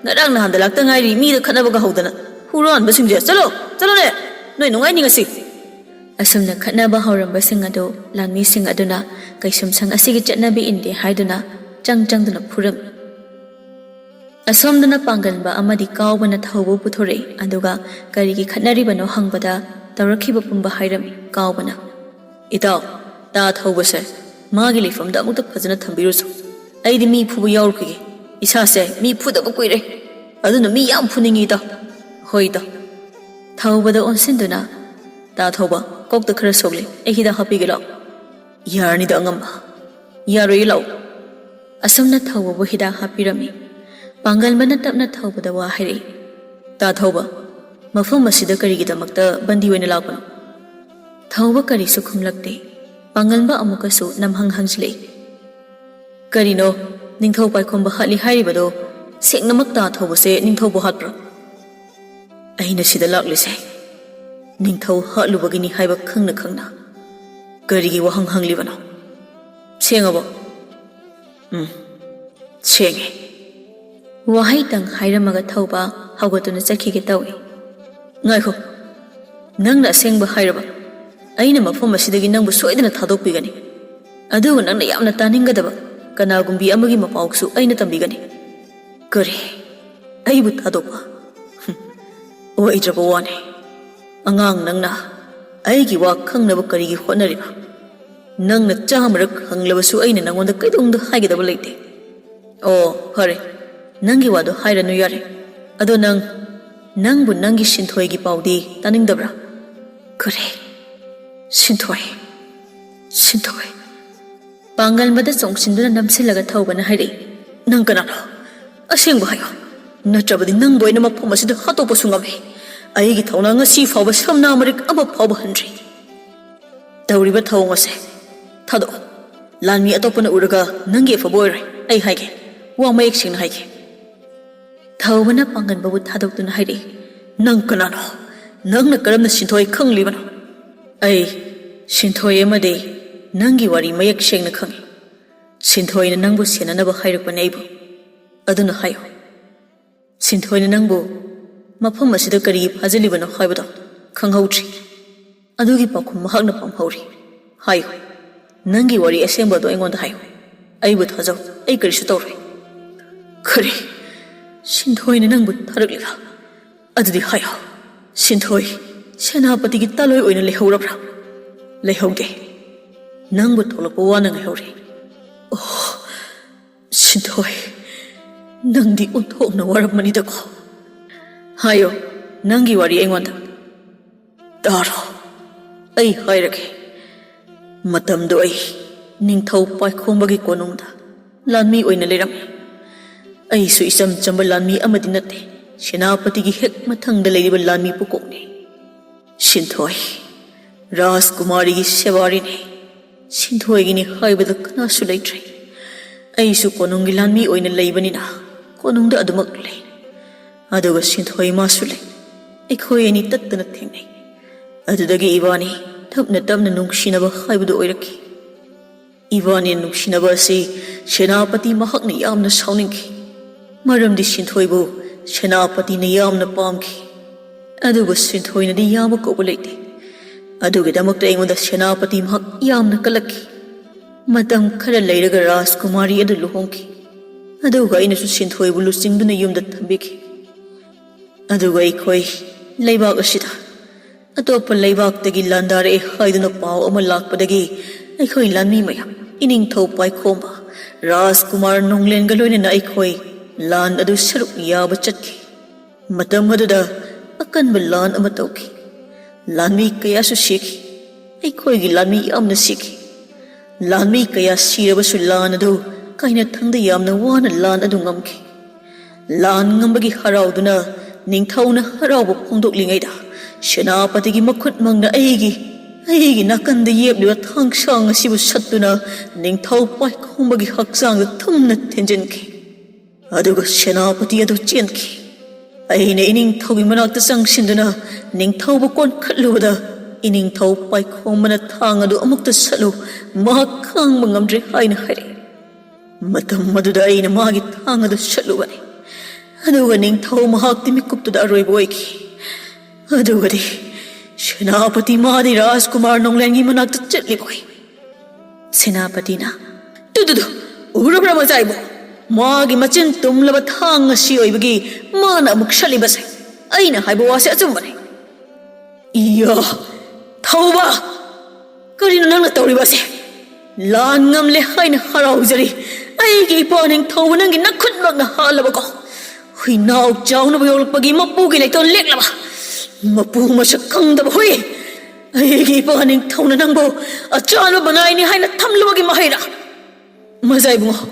ꯉꯔꯥꯡ ꯅꯍꯥꯟꯗ ꯂꯥꯛꯇ ꯉꯥꯏꯔꯤ, ꯃꯤꯗ ꯈꯠꯅꯕꯒ ꯍꯧꯗꯅ, ꯍꯨꯔꯥꯟꯕꯁꯤꯡꯁꯦ! ꯆꯠꯂꯣ, ꯆꯠꯂꯣꯅꯦ! ꯅꯣꯏ ꯅꯨꯡꯉꯥꯏꯅꯤ ꯉꯁꯤ!" ꯑꯁꯨꯝꯅ ꯈꯠꯅꯕ ꯍꯧꯔꯝꯕꯁꯤꯡ ꯑꯗꯨ ꯂꯥꯟꯃꯤꯁꯤꯡ ꯑꯗꯨꯅ ꯀꯩꯁꯨꯝꯁꯪ ꯑꯁꯤꯒꯤ ꯆꯠꯅꯕꯤ ꯏꯟꯗꯦ ꯍꯥꯏꯗꯨꯅ ꯆꯪ ꯆꯪꯗꯨꯅ ꯐꯨꯔꯝꯃꯤ꯫ ꯑꯁꯣꯝꯗꯅ ꯄꯥꯡꯒꯟꯕ ꯑꯃꯗꯤ ꯀꯥꯎꯕꯅ ꯊꯧꯕ ꯄꯨꯊꯣꯔꯛꯏ, ꯑꯗꯨꯒ ꯀꯔꯤꯒꯤ ꯈꯠꯅꯔꯤꯕꯅꯣ ꯍꯪꯕꯗ ꯇꯧꯔꯛꯈꯤꯕ ꯄꯨꯝꯕ ꯍꯥꯏꯔꯝꯃꯤ ꯀꯥꯎꯕꯅ꯫ "ꯏꯇꯥꯎ, ꯇꯥ ꯊꯧꯕꯁꯦ ꯃꯥꯒꯤ ꯂꯩꯐꯝꯗ ꯑꯃꯨꯛꯇ ꯐꯖꯅ ꯊꯝꯕꯤꯔꯨꯁꯨ꯫ ꯑꯩꯗꯤ ꯃꯤ ꯐꯨꯕ ꯌꯥꯎꯔꯨꯈꯤꯒꯦ꯫ ꯏꯁꯥꯁꯦ ꯃꯤ ꯐꯨꯗꯕ ꯀꯨꯏꯔꯦ, ꯑꯗꯨꯅ ꯃꯤ ꯌꯥꯝ ꯐꯨꯅꯤꯡꯉꯤ ꯏꯇꯥꯎ꯫" "ꯍꯣꯏ ꯏꯇꯥꯎ꯫" ꯊꯧꯕꯗ ꯑꯣꯟꯁꯤꯟꯗꯨꯅ, "ꯇꯥ ꯊꯧꯕ, ꯀꯣꯛꯇ ꯈꯔ ꯁꯣꯛꯂꯦ, ꯑꯩ ꯍꯤꯗꯥꯛ ꯍꯥꯞꯄꯤꯒꯦ ꯂꯥꯛꯑꯣ꯫" "ꯌꯥꯔꯅꯤꯗ ꯑꯉꯝꯕ, ꯌꯥꯔꯣꯏꯌꯦ ꯂꯥꯛꯑꯣ꯫" ꯑꯁꯨꯝꯅ ꯊꯧꯕꯕꯨ ꯍꯤꯗꯥꯛ ꯍꯥꯞꯄꯤꯔꯝꯃꯤ꯫ ꯄꯥꯡꯒꯜꯕꯅ ꯇꯞꯅ ꯊꯧꯕꯗ ꯋꯥ ꯍꯥꯏꯔꯛꯏ, "ꯇꯥ ꯊꯧꯕ, ꯃꯐꯝ ꯑꯁꯤꯗ ꯀꯔꯤꯒꯤꯗꯃꯛꯇ ꯕꯟꯗꯤ ꯑꯣꯏꯅ ꯂꯥꯛꯄꯅꯣ?" ꯊꯧꯕ ꯀꯔꯤꯁꯨ ꯈꯨꯝꯂꯛꯇꯦ꯫ ꯄꯥꯡꯒꯜꯕ ꯑꯃꯨꯛꯀꯁꯨ ꯅꯝꯍꯪ ꯍꯪꯖꯤꯜꯂꯛꯏ, "ꯀꯔꯤꯅꯣ ꯅꯤꯡꯊꯧ ꯄꯥꯏꯈꯣꯝꯕ ꯍꯥꯠꯂꯤ ꯍꯥꯏꯔꯤꯕꯗꯣ? ꯁꯦꯡꯅꯃꯛ ꯇꯥ ꯊꯧꯕꯁꯦ ꯅꯤꯡꯊꯧꯕꯨ ꯍꯥꯠꯄ꯭ꯔꯣ?" "ꯑꯩꯅ ꯁꯤꯗ ꯂꯥꯛꯂꯤꯁꯦ ꯅꯤꯡꯊꯧ ꯍꯥꯠꯂꯨꯕꯒꯤꯅꯤ ꯍꯥꯏꯕ ꯈꯪꯅ ꯈꯪꯅ ꯀꯔꯤꯒꯤ ꯋꯥꯍꯪ ꯍꯪꯂꯤꯕꯅꯣ? ꯁꯦꯡꯉꯕꯣ?" "ꯎꯝ, ꯁꯦꯡꯉꯦ꯫" ꯋꯥꯍꯩꯇꯪ ꯍꯥꯏꯔꯝꯃꯒ ꯊꯧꯕ ꯍꯧꯒꯠꯇꯨꯅ ꯆꯠꯈꯤꯒꯦ ꯇꯧꯏ꯫ "ꯉꯥꯏꯈꯣ, ꯅꯪꯅ ꯑꯁꯦꯡꯕ ꯍꯥꯏꯔꯕ? ꯑꯩꯅ ꯃꯐꯝ ꯑꯁꯤꯗꯒꯤ ꯅꯪꯕꯨ ꯁꯣꯏꯗꯅ ꯊꯥꯗꯣꯛꯄꯤꯒꯅꯤ꯫ ꯑꯗꯨꯒ ꯅꯪꯅ ꯌꯥꯝꯅ ꯇꯥꯅꯤꯡꯒꯗꯕ ꯀꯅꯥꯒꯨꯝꯕꯤ ꯑꯃꯒꯤ ꯃꯄꯥꯎꯁꯨ ꯑꯩꯅ ꯇꯝꯕꯤꯒꯅꯤ꯫" "ꯀꯔꯤ? ꯑꯩꯕꯨ ꯊꯥꯗꯣꯛꯄ? ꯍꯨꯝ, ꯑꯣꯏꯗ꯭ꯔꯕ ꯋꯥꯅꯤ꯫ ꯑꯉꯥꯡ ꯅꯪꯅ ꯑꯩꯒꯤ ꯋꯥ ꯈꯪꯅꯕ ꯀꯔꯤꯒꯤ ꯍꯣꯠꯅꯔꯤꯕ? ꯅꯪꯅ ꯆꯥꯝꯃꯔꯛ ꯍꯪꯂꯕꯁꯨ ꯑꯩꯅ ꯅꯪꯉꯣꯟꯗ ꯀꯩꯗꯧꯅꯨꯡꯗ ꯍꯥꯏꯒꯗꯕ ꯂꯩꯇꯦ꯫" "ꯑꯣ, ꯐꯔꯦ, ꯅꯪꯒꯤ ꯋꯥꯗꯣ ꯍꯥꯏꯔꯅꯨ ꯌꯥꯔꯦ꯫ ꯑꯗꯣ ꯅꯪ, ꯅꯪꯕꯨ ꯅꯪꯒꯤ ꯁꯤꯟꯊꯣꯏꯒꯤ ꯄꯥꯎꯗꯤ ꯇꯥꯅꯤꯡꯗꯕ꯭ꯔꯥ?" "ꯀꯔꯤ? ꯁꯤꯟꯊꯣꯏ? ꯁꯤꯟꯊꯣꯏ?" ꯄꯥꯡꯒꯜꯕꯗ ꯆꯣꯡꯁꯤꯟꯗꯨꯅ ꯅꯝꯁꯤꯜꯂꯒ ꯊꯧꯕꯅ ꯍꯥꯏꯔꯛꯏ, "ꯅꯪ ꯀꯅꯥꯅꯣ? ꯑꯁꯦꯡꯕ ꯍꯥꯏꯌꯣ, ꯅꯠꯇ꯭ꯔꯕꯗꯤ ꯅꯪꯕꯨ ꯑꯩꯅ ꯃꯐꯝ ꯑꯁꯤꯗ ꯍꯥꯠꯇꯣꯛꯄꯁꯨ ꯉꯝꯃꯤ꯫ ꯑꯩꯒꯤ ꯊꯧꯅꯥ ꯉꯁꯤ ꯐꯥꯎꯕ ꯁꯝꯅꯥ ꯃꯔꯤꯛ ꯑꯃ ꯐꯥꯎꯕ ꯍꯟꯗ꯭ꯔꯤ꯫ ꯇꯧꯔꯤꯕ ꯊꯧꯑꯣꯡ ꯑꯁꯦ ꯊꯥꯗꯣꯛꯑꯣ꯫ ꯂꯥꯟꯃꯤ ꯑꯇꯣꯞꯄꯅ ꯎꯔꯒ ꯅꯪꯒꯤ ꯑꯐꯕ ꯑꯣꯏꯔꯣꯏ꯫ ꯑꯩ ꯍꯥꯏꯒꯦ, ꯋꯥ ꯃꯌꯦꯛ ꯁꯦꯡꯅ ꯍꯥꯏꯒꯦ꯫" ꯊꯧꯕꯅ ꯄꯥꯡꯒꯟꯕꯕꯨ ꯊꯥꯗꯣꯛꯇꯨꯅ ꯍꯥꯏꯔꯛꯏ, "ꯅꯪ ꯀꯅꯥꯅꯣ? ꯅꯪꯅ ꯀꯔꯝꯅ ꯁꯤꯟꯊꯣꯏ ꯈꯪꯂꯤꯕꯅꯣ?" "ꯑꯩ ꯁꯤꯟꯊꯣꯏ ꯑꯃꯗꯤ ꯅꯪꯒꯤ ꯋꯥꯔꯤ ꯃꯌꯦꯛ ꯁꯦꯡꯅ ꯈꯪꯏ꯫ ꯁꯤꯟꯊꯣꯏꯅ ꯅꯪꯕꯨ ꯁꯦꯟꯅꯅꯕ ꯍꯥꯏꯔꯛꯄꯅꯦ ꯑꯩꯕꯨ꯫ ꯑꯗꯨꯅ ꯍꯥꯏꯌꯨ, ꯁꯤꯟꯊꯣꯏꯅ ꯅꯪꯕꯨ ꯃꯐꯝ ꯑꯁꯤꯗ ꯀꯔꯤꯒꯤ ꯐꯥꯖꯤꯜꯂꯤꯕꯅꯣ ꯍꯥꯏꯕꯗꯣ ꯈꯪꯍꯧꯗ꯭ꯔꯤ꯫ ꯑꯗꯨꯒꯤ ꯄꯥꯎꯈꯨꯝ ꯃꯍꯥꯛꯅ ꯄꯥꯝꯍꯧꯔꯤ꯫ ꯍꯥꯏꯌꯨ, ꯅꯪꯒꯤ ꯋꯥꯔꯤ ꯑꯁꯦꯡꯕ ꯑꯗꯨ ꯑꯩꯉꯣꯟꯗ ꯍꯥꯏꯌꯨ꯫" ꯑꯩꯕꯨ ꯊꯥꯖꯧ, ꯑꯩ ꯀꯔꯤꯁꯨ ꯇꯧꯔꯣꯏ꯫ ꯀꯔꯤ? ꯁꯤꯟꯊꯣꯏꯅ ꯅꯪꯕꯨ ꯊꯥꯔꯛꯂꯤꯕ? ꯑꯗꯨꯗꯤ ꯍꯥꯏꯌꯣ, ꯁꯤꯟꯊꯣꯏ ꯁꯦꯅꯥꯄꯇꯤꯒꯤ ꯇꯥꯂꯣꯏ ꯑꯣꯏꯅ ꯂꯩꯍꯧꯔꯕ꯭ꯔꯥ? ꯂꯩꯍꯧꯗꯦ꯫ ꯅꯪꯕꯨ ꯊꯣꯛꯂꯛꯄ ꯋꯥꯅ ꯉꯥꯏꯍꯧꯔꯦ꯫ ꯑꯣ, ꯁꯤꯟꯊꯣꯏ, ꯅꯪꯗꯤ ꯑꯣꯟꯊꯣꯛꯅ ꯋꯥꯔꯝꯃꯅꯤꯗꯀꯣ꯫ ꯍꯥꯏꯌꯣ, ꯅꯪꯒꯤ ꯋꯥꯔꯤ ꯑꯩꯉꯣꯟꯗ꯫ ꯇꯥꯔꯣ, ꯑꯩ ꯍꯥꯏꯔꯒꯦ꯫ ꯃꯇꯝꯗꯨ ꯑꯩ ꯅꯤꯡꯊꯧ ꯄꯥꯏꯈꯣꯝꯕꯒꯤ ꯀꯣꯅꯨꯡꯗ ꯂꯥꯟꯃꯤ ꯑꯣꯏꯅ ꯂꯩꯔꯝꯃꯤ꯫ ꯑꯩꯁꯨ ꯏꯆꯝ ꯆꯝꯕ ꯂꯥꯟꯃꯤ ꯑꯃꯗꯤ ꯅꯠꯇꯦ, ꯁꯦꯅꯥꯄꯇꯤꯒꯤ ꯍꯦꯛ ꯃꯊꯪꯗ ꯂꯩꯔꯤꯕ ꯂꯥꯟꯃꯤ ꯄꯨꯀꯣꯛꯅꯤ꯫ ꯁꯤꯟꯊꯣꯏ, ꯔꯥꯖꯀꯨꯃꯥꯔꯤꯒꯤ ꯁꯦꯕꯥꯔꯤꯅꯤ꯫ ꯁꯤꯟꯊꯣꯏꯒꯤꯅꯤ ꯍꯥꯏꯕꯗ ꯀꯅꯥꯁꯨ ꯂꯩꯇ꯭ꯔꯦ꯫ ꯑꯩꯁꯨ ꯀꯣꯅꯨꯡꯒꯤ ꯂꯥꯟꯃꯤ ꯑꯣꯏꯅ ꯂꯩꯕꯅꯤꯅ ꯀꯣꯅꯨꯡꯗ ꯑꯗꯨꯃꯛ ꯂꯩ꯫ ꯑꯗꯨꯒ ꯁꯤꯟꯊꯣꯏ ꯃꯥꯁꯨ ꯂꯩ꯫ ꯑꯩꯈꯣꯏ ꯑꯅꯤ ꯇꯠꯇꯅ ꯊꯦꯡꯅꯩ꯫ ꯑꯗꯨꯗꯒꯤ ꯏꯕꯥꯅꯤ ꯇꯞꯅ ꯇꯞꯅ ꯅꯨꯡꯁꯤꯅꯕ ꯍꯥꯏꯕꯗꯨ ꯑꯣꯏꯔꯛꯈꯤ꯫ ꯏꯕꯥꯅꯤ ꯅꯨꯡꯁꯤꯅꯕ ꯑꯁꯤ ꯁꯦꯅꯥꯄꯇꯤ ꯃꯍꯥꯛꯅ ꯌꯥꯝꯅ ꯁꯥꯎꯅꯤꯡꯈꯤ꯫ ꯃꯔꯝꯗꯤ ꯁꯤꯟꯊꯣꯏꯕꯨ ꯁꯦꯅꯥꯄꯇꯤꯅ ꯌꯥꯝꯅ ꯄꯥꯝꯈꯤ꯫ ꯑꯗꯨꯕꯨ ꯁꯤꯟꯊꯣꯏꯅꯗꯤ ꯌꯥꯕ ꯀꯧꯕ ꯂꯩꯇꯦ꯫ ꯑꯗꯨꯒꯤꯗꯃꯛꯇ ꯑꯩꯉꯣꯟꯗ ꯁꯦꯅꯥꯄꯇꯤ ꯃꯍꯥꯛ ꯌꯥꯝꯅ ꯀꯜꯂꯛꯈꯤ꯫ ꯃꯇꯝ ꯈꯔ ꯂꯩꯔꯒ ꯔꯥꯖꯀꯨꯃꯥꯔꯤ ꯑꯗꯨ ꯂꯨꯍꯣꯡꯈꯤ꯫ ꯑꯗꯨꯒ ꯑꯩꯅꯁꯨ ꯁꯤꯟꯊꯣꯏꯕꯨ ꯂꯨꯆꯤꯡꯗꯨꯅ ꯌꯨꯝꯗ ꯊꯝꯕꯤꯈꯤ꯫ ꯑꯗꯨꯒ ꯑꯩꯈꯣꯏ ꯂꯩꯕꯥꯛ ꯑꯁꯤꯗ ꯑꯇꯣꯞꯄ ꯂꯩꯕꯥꯛꯇꯒꯤ ꯂꯥꯟꯗꯥꯔꯛꯑꯦ ꯍꯥꯏꯗꯨꯅ ꯄꯥꯎ ꯑꯃ ꯂꯥꯛꯄꯗꯒꯤ ꯑꯩꯈꯣꯏ ꯂꯥꯟꯃꯤ ꯃꯌꯥꯝ, ꯏꯅꯤꯡꯊꯧ ꯄꯥꯏꯈꯣꯝꯕ, ꯔꯥꯖꯀꯨꯃꯥꯔ ꯅꯣꯡꯂꯦꯟꯒ ꯂꯣꯏꯅꯅ ꯑꯩꯈꯣꯏ ꯂꯥꯟ ꯑꯗꯨ ꯁꯔꯨꯛ ꯌꯥꯕ ꯆꯠꯈꯤ꯫ ꯃꯇꯝ ꯑꯗꯨꯗ ꯑꯀꯟꯕ ꯂꯥꯟ ꯑꯃ ꯇꯧꯈꯤ꯫ ꯂꯥꯟꯃꯤ ꯀꯌꯥꯁꯨ ꯁꯤꯈꯤ꯫ ꯑꯩꯈꯣꯏꯒꯤ ꯂꯥꯟꯃꯤ ꯌꯥꯝꯅ ꯁꯤꯈꯤ꯫ ꯂꯥꯟꯃꯤ ꯀꯌꯥ ꯁꯤꯔꯕꯁꯨ ꯂꯥꯟ ꯑꯗꯨ ꯀꯥꯏꯅꯊꯪꯗ ꯌꯥꯝꯅ ꯋꯥꯅ ꯂꯥꯟ ꯑꯗꯨ ꯉꯝꯈꯤ꯫ ꯂꯥꯟ ꯉꯝꯕꯒꯤ ꯍꯔꯥꯎꯗꯨꯅ ꯅꯤꯡꯊꯧꯅ ꯍꯔꯥꯎꯕ ꯐꯣꯡꯗꯣꯛꯂꯤꯉꯩꯗ ꯁꯦꯅꯥꯄꯇꯤꯒꯤ ꯃꯈꯨꯠꯃꯛꯅ ꯑꯩꯒꯤ, ꯑꯩꯒꯤ ꯅꯥꯀꯟꯗ ꯌꯦꯞꯂꯤꯕ ꯊꯥꯡꯁꯥꯡ ꯑꯁꯤꯕꯨ ꯁꯠꯇꯨꯅ ꯅꯤꯡꯊꯧ ꯄꯥꯏꯈꯣꯝꯕꯒꯤ ꯍꯛꯆꯥꯡꯗ ꯊꯨꯝꯅ ꯊꯤꯟꯖꯤꯟꯈꯤ꯫ ꯑꯗꯨꯒ ꯁꯦꯅꯥꯄꯇꯤ ꯑꯗꯨ ꯆꯦꯟꯈꯤ꯫ ꯑꯩꯅ ꯏꯅꯤꯡꯊꯧꯒꯤ ꯃꯅꯥꯛꯇ ꯆꯪꯁꯤꯟꯗꯨꯅ ꯅꯤꯡꯊꯧꯕꯨ ꯀꯣꯟꯈꯠꯂꯨꯕꯗ, ꯏꯅꯤꯡꯊꯧ ꯄꯥꯏꯈꯣꯝꯕꯅ ꯊꯥꯡ ꯑꯗꯨ ꯑꯃꯨꯛꯇ ꯁꯠꯂꯨ, ꯃꯍꯥꯛ ꯈꯥꯡꯕ ꯉꯝꯗ꯭ꯔꯦ ꯍꯥꯏꯅ ꯍꯥꯏꯔꯛꯏ꯫ ꯃꯇꯝ ꯑꯗꯨꯗ ꯑꯩꯅ ꯃꯥꯒꯤ ꯊꯥꯡ ꯑꯗꯨ ꯁꯠꯂꯨꯕꯅꯤ꯫ ꯑꯗꯨꯒ ꯅꯤꯡꯊꯧ ꯃꯍꯥꯛꯇꯤ ꯃꯤꯀꯨꯞꯇꯨꯗ ꯑꯔꯣꯏꯕ ꯑꯣꯏꯈꯤ꯫ ꯑꯗꯨꯒꯗꯤ ꯁꯦꯅꯥꯄꯇꯤ ꯃꯥꯗꯤ ꯔꯥꯖꯀꯨꯃꯥꯔ ꯅꯣꯡꯂꯦꯟꯒꯤ ꯃꯅꯥꯛꯇ ꯆꯠꯂꯤꯕ ꯑꯣꯏ꯫ ꯁꯦꯅꯥꯄꯇꯤꯅ, "ꯇꯨ, ꯇꯨ, ꯇꯨ, ꯎꯔꯕ꯭ꯔꯥ ꯃꯖꯥꯏꯕꯨ? ꯃꯥꯒꯤ ꯃꯆꯤꯟ ꯇꯨꯝꯂꯕ ꯊꯥꯡ ꯑꯁꯤ ꯑꯣꯏꯕꯒꯤ ꯃꯥꯅ ꯑꯃꯨꯛ ꯁꯠꯂꯤꯕꯁꯦ꯫ ꯑꯩꯅ ꯍꯥꯏꯕ ꯋꯥꯁꯦ ꯑꯆꯨꯝꯕꯅꯤ꯫ ꯏꯌꯥ, ꯊꯧꯕ! ꯀꯔꯤꯅꯣ ꯅꯪꯅ ꯇꯧꯔꯤꯕꯁꯦ? ꯂꯥꯟ ꯉꯝꯂꯦ ꯍꯥꯏꯅ ꯍꯔꯥꯎꯖꯔꯤ꯫ ꯑꯩꯒꯤ ꯏꯄꯥ ꯅꯤꯡꯊꯧꯕ ꯅꯪꯒꯤ ꯅꯈꯨꯠꯃꯛꯅ ꯍꯥꯠꯂꯕꯀꯣ? ꯍꯨꯏꯅꯥꯎ ꯆꯥꯎꯅꯕ ꯌꯣꯛꯂꯛꯄꯒꯤ ꯃꯄꯨꯒꯤ ꯂꯩꯇꯣꯟ ꯂꯦꯛꯂꯕ ꯃꯄꯨ ꯃꯁꯛ ꯈꯪꯗꯕ ꯍꯨꯏ! ꯑꯩꯒꯤ ꯏꯄꯥ ꯅꯤꯡꯊꯧꯅ ꯅꯪꯕꯨ ꯑꯆꯥꯟꯕ ꯃꯅꯥꯏꯅꯤ ꯍꯥꯏꯅ ꯊꯝꯂꯨꯕꯒꯤ ꯃꯍꯩꯔꯥ? ꯃꯖꯥ ꯏꯕꯨꯡꯉꯣ,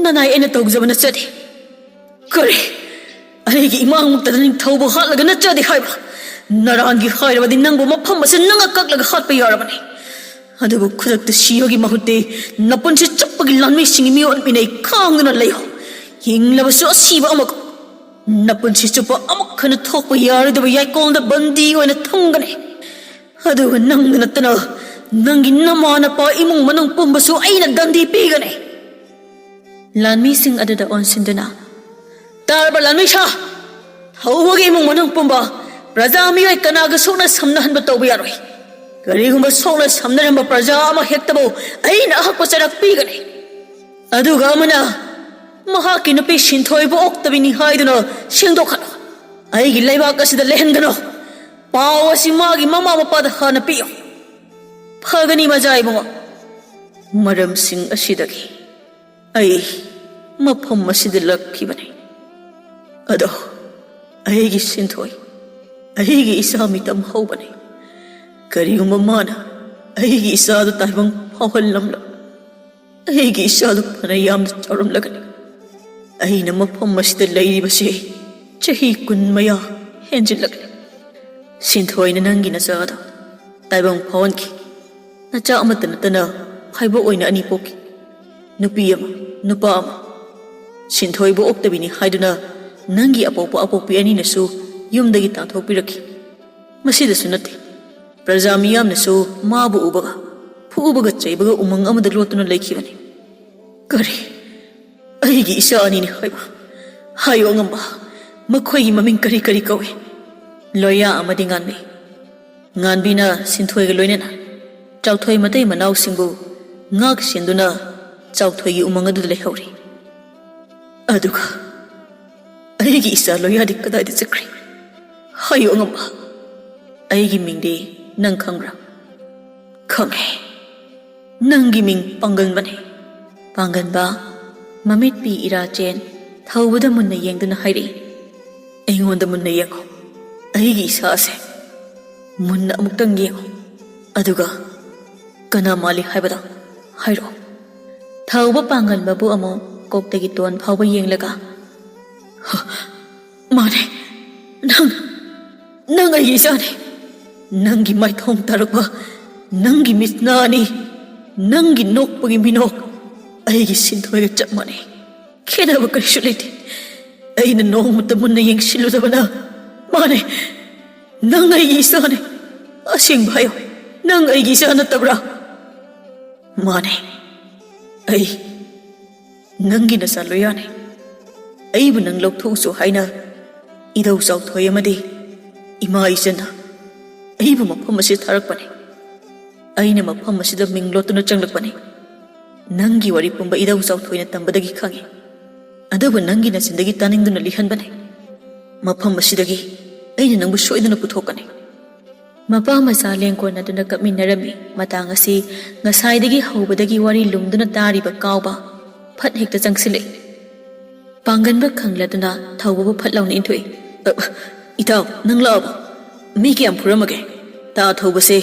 ꯅꯅꯥꯏ ꯑꯩꯅ ꯇꯧꯖꯕ ꯅꯠꯆꯗꯦ꯫ ꯀꯔꯤ? ꯑꯩꯒꯤ ꯏꯃꯥꯡꯃꯛꯇꯗ ꯅꯤꯡꯊꯧꯕ ꯍꯥꯠꯂꯒ ꯅꯠꯆꯗꯦ ꯍꯥꯏꯕ? ꯅꯔꯥꯟꯒꯤ ꯍꯥꯏꯔꯕꯗꯤ ꯅꯪꯕꯨ ꯃꯐꯝ ꯑꯁꯤ ꯅꯪꯅ ꯀꯛꯂꯒ ꯍꯥꯠꯄ ꯌꯥꯔꯕꯅꯤ꯫ ꯑꯗꯨꯕꯨ ꯈꯨꯗꯛꯇ ꯁꯤꯕꯒꯤ ꯃꯍꯨꯠꯇꯤ ꯅꯄꯨꯟꯁꯤ ꯆꯨꯞꯄꯒꯤ ꯂꯥꯟꯃꯤꯁꯤꯡꯒꯤ ꯃꯤꯑꯣꯠ ꯃꯤꯅꯩ ꯈꯥꯡꯗꯨꯅ ꯂꯩꯌꯨ꯫ ꯍꯤꯡꯂꯕꯁꯨ ꯑꯁꯤꯕ ꯑꯃꯒꯨꯝ꯫ ꯅꯄꯨꯟꯁꯤ ꯆꯨꯞꯄ ꯑꯃꯨꯛ ꯍꯟꯅ ꯊꯣꯛꯄ ꯌꯥꯔꯣꯏꯗꯕ ꯌꯥꯏꯀꯣꯜꯗ ꯕꯟꯗꯤ ꯑꯣꯏꯅ ꯊꯝꯒꯅꯤ꯫ ꯑꯗꯨꯒ ꯅꯪꯗ ꯅꯠꯇꯅ ꯅꯪꯒꯤ ꯅꯃꯥ ꯅꯄꯥ ꯏꯃꯨꯡ ꯃꯅꯨꯡ ꯄꯨꯝꯕꯁꯨ ꯑꯩꯅ ꯗꯟꯗꯤ ꯄꯤꯒꯅꯤ꯫ ꯂꯥꯟꯃꯤꯁꯤꯡ ꯑꯗꯨꯗ ꯑꯣꯟꯁꯤꯟꯗꯨꯅ, "ꯇꯥꯔꯕ ꯂꯥꯟꯃꯤꯁꯥ? ꯍꯧꯕꯒꯤ ꯏꯃꯨꯡ ꯃꯅꯨꯡ ꯄꯨꯝꯕ ꯄ꯭ꯔꯖꯥ ꯃꯤꯑꯣꯏ ꯀꯅꯥꯒ ꯁꯣꯛꯅ ꯁꯝꯅꯍꯟꯕ ꯇꯧꯕ ꯌꯥꯔꯣꯏ꯫ ꯀꯔꯤꯒꯨꯝꯕ ꯁꯣꯛꯅ ꯁꯝꯅꯔꯝꯕ ꯄ꯭ꯔꯖꯥ ꯑꯃ ꯍꯦꯛꯇꯕꯨ ꯑꯩꯅ ꯑꯍꯛꯄ ꯆꯩꯔꯥꯛ ꯄꯤꯒꯅꯤ꯫ ꯑꯗꯨꯒ ꯑꯃꯅ ꯃꯍꯥꯛꯀꯤ ꯅꯨꯄꯤ ꯁꯤꯟꯊꯣꯏꯕꯨ ꯑꯣꯛꯇꯕꯤꯅꯤ ꯍꯥꯏꯗꯨꯅ ꯁꯦꯡꯗꯣꯛꯍꯜꯂꯨ꯫ ꯑꯩꯒꯤ ꯂꯩꯕꯥꯛ ꯑꯁꯤꯗ ꯂꯩꯍꯟꯒꯅꯨ꯫ ꯄꯥꯎ ꯑꯁꯤ ꯃꯥꯒꯤ ꯃꯃꯥ ꯃꯄꯥꯗ ꯍꯥꯟꯅ ꯄꯤꯌꯨ꯫ ꯐꯒꯅꯤ ꯃꯖꯥ ꯏꯕꯨꯡꯉꯣ꯫ ꯃꯔꯝꯁꯤꯡ ꯑꯁꯤꯗꯒꯤ ꯑꯩ ꯃꯐꯝ ꯑꯁꯤꯗ ꯂꯥꯛꯈꯤꯕꯅꯤ꯫ ꯑꯗꯣ ꯑꯩꯒꯤ ꯁꯤꯟꯊꯣꯏ, ꯑꯩꯒꯤ ꯏꯆꯥ ꯃꯤꯇꯝ ꯍꯧꯕꯅꯤ꯫ ꯀꯔꯤꯒꯨꯝꯕ ꯃꯥꯅ ꯑꯩꯒꯤ ꯏꯆꯥꯗꯨ ꯇꯥꯏꯕꯪ ꯐꯥꯎꯍꯜꯂꯝꯂꯕ ꯑꯩꯒꯤ ꯏꯆꯥꯗꯨ ꯐꯅ ꯌꯥꯝꯅ ꯆꯥꯎꯔꯝꯂꯒꯅꯤ꯫ ꯑꯩꯅ ꯃꯐꯝ ꯑꯁꯤꯗ ꯂꯩꯔꯤꯕꯁꯤ ꯆꯍꯤ ꯀꯨꯟ ꯃꯌꯥ ꯍꯦꯟꯖꯤꯜꯂꯛꯂꯦ꯫ ꯁꯤꯟꯊꯣꯏꯅ ꯅꯪꯒꯤ ꯅꯆꯥꯗꯣ ꯇꯥꯏꯕꯪ ꯐꯥꯎꯍꯟꯈꯤ꯫ ꯅꯆꯥ ꯑꯃꯠꯇ ꯅꯠꯇꯅ ꯐꯥꯏꯕꯣꯛ ꯑꯣꯏꯅ ꯑꯅꯤ ꯄꯣꯛꯈꯤ꯫ ꯅꯨꯄꯤ ꯑꯃ, ꯅꯨꯄꯥ ꯑꯃ꯫ ꯁꯤꯟꯊꯣꯏꯕꯨ ꯑꯣꯛꯇꯕꯤꯅꯤ ꯍꯥꯏꯗꯨꯅ ꯅꯪꯒꯤ ꯑꯄꯣꯛꯄ ꯑꯄꯣꯛꯄꯤ ꯑꯅꯤꯅꯁꯨ ꯌꯨꯝꯗꯒꯤ ꯇꯥꯟꯊꯣꯛꯄꯤꯔꯛꯈꯤ꯫ ꯃꯁꯤꯗꯁꯨ ꯅꯠꯇꯦ, ꯄ꯭ꯔꯖꯥ ꯃꯤꯌꯥꯝꯅꯁꯨ ꯃꯥꯕꯨ ꯎꯕꯒ, ꯐꯨꯕꯒ ꯆꯩꯕꯒ ꯎꯃꯪ ꯑꯃꯗ ꯂꯣꯠꯇꯨꯅ ꯂꯩꯈꯤꯕꯅꯤ꯫ ꯀꯔꯤ? ꯑꯩꯒꯤ ꯏꯆꯥ ꯑꯅꯤꯅꯤ ꯍꯥꯏꯕ? ꯍꯥꯏꯌꯨ ꯑꯉꯝꯕ, ꯃꯈꯣꯏꯒꯤ ꯃꯃꯤꯡ ꯀꯔꯤ ꯀꯔꯤ ꯀꯧꯏ? ꯂꯣꯌꯥ ꯑꯃꯗꯤ ꯉꯥꯟꯕꯤ꯫ ꯉꯥꯟꯕꯤꯅ ꯁꯤꯟꯊꯣꯏꯒ ꯂꯣꯏꯅꯅ ꯆꯥꯎꯊꯣꯏ ꯃꯇꯩ ꯃꯅꯥꯎꯁꯤꯡꯕꯨ ꯉꯥꯛ ꯁꯦꯟꯗꯨꯅ ꯆꯥꯎꯊꯣꯏꯒꯤ ꯎꯃꯪ ꯑꯗꯨꯗ ꯂꯩꯍꯧꯔꯦ꯫ ꯑꯗꯨꯒ ꯑꯩꯒꯤ ꯏꯆꯥ ꯂꯣꯌꯥꯗꯤ ꯀꯗꯥꯏꯗ ꯆꯠꯈ꯭ꯔꯦ? ꯍꯥꯏꯌꯨ ꯑꯉꯝꯕ꯫ ꯑꯩꯒꯤ ꯃꯤꯡꯗꯤ ꯅꯪ ꯈꯪꯕ꯭ꯔꯥ? ꯈꯪꯉꯦ꯫ ꯅꯪꯒꯤ ꯃꯤꯡ ꯄꯥꯡꯒꯟꯕꯅꯦ꯫ ꯄꯥꯡꯒꯟꯕ, ꯃꯃꯤꯠ ꯄꯤ ꯏꯔꯥ ꯆꯦꯟ, ꯊꯧꯕꯗ ꯃꯨꯟꯅ ꯌꯦꯡꯗꯨꯅ ꯍꯥꯏꯔꯛꯏ, "ꯑꯩꯉꯣꯟꯗ ꯃꯨꯟꯅ ꯌꯦꯡꯉꯣ꯫ ꯑꯩꯒꯤ ꯏꯁꯥꯁꯦ ꯃꯨꯟꯅ ꯑꯃꯨꯛꯇꯪ ꯌꯦꯡꯉꯣ꯫ ꯑꯗꯨꯒ ꯀꯅꯥ ꯃꯥꯜꯂꯤ ꯍꯥꯏꯕꯗꯣ ꯍꯥꯏꯔꯛꯑꯣ꯫" ꯊꯧꯕ ꯄꯥꯡꯒꯟꯕꯕꯨ ꯑꯃꯨꯛ ꯀꯣꯛꯇꯒꯤ ꯇꯣꯟ ꯐꯥꯎꯕ ꯌꯦꯡꯂꯒ, "ꯍ, ꯃꯥꯅꯦ, ꯅꯪ, ꯅꯪ ꯑꯩꯒꯤ ꯏꯆꯥꯅꯦ꯫ ꯅꯪꯒꯤ ꯃꯥꯏꯊꯣꯡ ꯇꯥꯔꯛꯄ, ꯅꯪꯒꯤ ꯃꯤꯠꯅꯥ ꯑꯅꯤ, ꯅꯪꯒꯤ ꯅꯣꯛꯄꯒꯤ ꯃꯤꯅꯣꯛ ꯑꯩꯒꯤ ꯁꯤꯟꯊꯣꯏꯒ ꯆꯞ ꯃꯥꯟꯅꯩ꯫ ꯈꯦꯠꯅꯕ ꯀꯔꯤꯁꯨ ꯂꯩꯇꯦ꯫ ꯑꯩꯅ ꯅꯣꯡꯃꯇ ꯃꯨꯟꯅ ꯌꯦꯡꯁꯤꯜꯂꯨꯗꯕꯅ꯫ ꯃꯥꯅꯦ, ꯅꯪ ꯑꯩꯒꯤ ꯏꯆꯥꯅꯦ꯫ ꯑꯁꯦꯡꯕ ꯍꯥꯏꯌꯣ, ꯅꯪ ꯑꯩꯒꯤ ꯏꯆꯥ ꯅꯠꯇꯕ꯭ꯔꯥ?" "ꯃꯥꯅꯦ, ꯑꯩ ꯅꯪꯒꯤ ꯅꯆꯥ ꯂꯣꯌꯥꯅꯦ꯫ ꯑꯩꯕꯨ ꯅꯪ ꯂꯧꯊꯣꯛꯎꯁꯨ ꯍꯥꯏꯅ ꯏꯙꯧ ꯆꯥꯎꯊꯣꯏ ꯑꯃꯗꯤ ꯏꯃꯥ ꯏꯆꯟꯅ ꯑꯩꯕꯨ ꯃꯐꯝ ꯑꯁꯤꯗ ꯊꯥꯔꯛꯄꯅꯦ꯫ ꯑꯩꯅ ꯃꯐꯝ ꯑꯁꯤꯗ ꯃꯤꯡ ꯂꯣꯠꯇꯨꯅ ꯆꯪꯂꯛꯄꯅꯦ꯫ ꯅꯪꯒꯤ ꯋꯥꯔꯤ ꯄꯨꯝꯕ ꯏꯙꯧ ꯆꯥꯎꯊꯣꯏꯅ ꯇꯝꯕꯗꯒꯤ ꯈꯪꯉꯤ꯫ ꯑꯗꯨꯕꯨ ꯅꯪꯒꯤ ꯅꯆꯤꯟꯗꯒꯤ ꯇꯥꯅꯤꯡꯗꯨꯅ ꯂꯤꯍꯟꯕꯅꯦ꯫ ꯃꯐꯝ ꯑꯁꯤꯗꯒꯤ ꯑꯩꯅ ꯅꯪꯕꯨ ꯁꯣꯏꯗꯅ ꯄꯨꯊꯣꯛꯀꯅꯤ꯫" ꯃꯄꯥ ꯃꯆꯥ ꯂꯦꯡꯀꯣꯟꯅꯗꯨꯅ ꯀꯞꯃꯤꯟꯅꯔꯝꯃꯤ꯫ ꯃꯇꯥꯡ ꯑꯁꯤ ꯉꯁꯥꯏꯗꯒꯤ ꯍꯧꯕꯗꯒꯤ ꯋꯥꯔꯤ ꯂꯨꯝꯗꯨꯅ ꯇꯥꯔꯤꯕ ꯀꯥꯎꯕ ꯐꯠ ꯍꯦꯛꯇ ꯆꯪꯁꯤꯜꯂꯛꯏ꯫ ꯄꯥꯡꯒꯟꯕ ꯈꯪꯂꯗꯨꯅ ꯊꯧꯕꯕꯨ ꯐꯠ ꯂꯥꯎꯅ ꯏꯟꯊꯣꯛꯏ꯫ "ꯑ, ꯏꯇꯥꯎ, ꯅꯪ ꯂꯥꯛꯑꯕ? ꯃꯤ ꯀꯌꯥꯝ ꯐꯨꯔꯝꯃꯒꯦ? ꯇꯥ ꯊꯧꯕꯁꯦ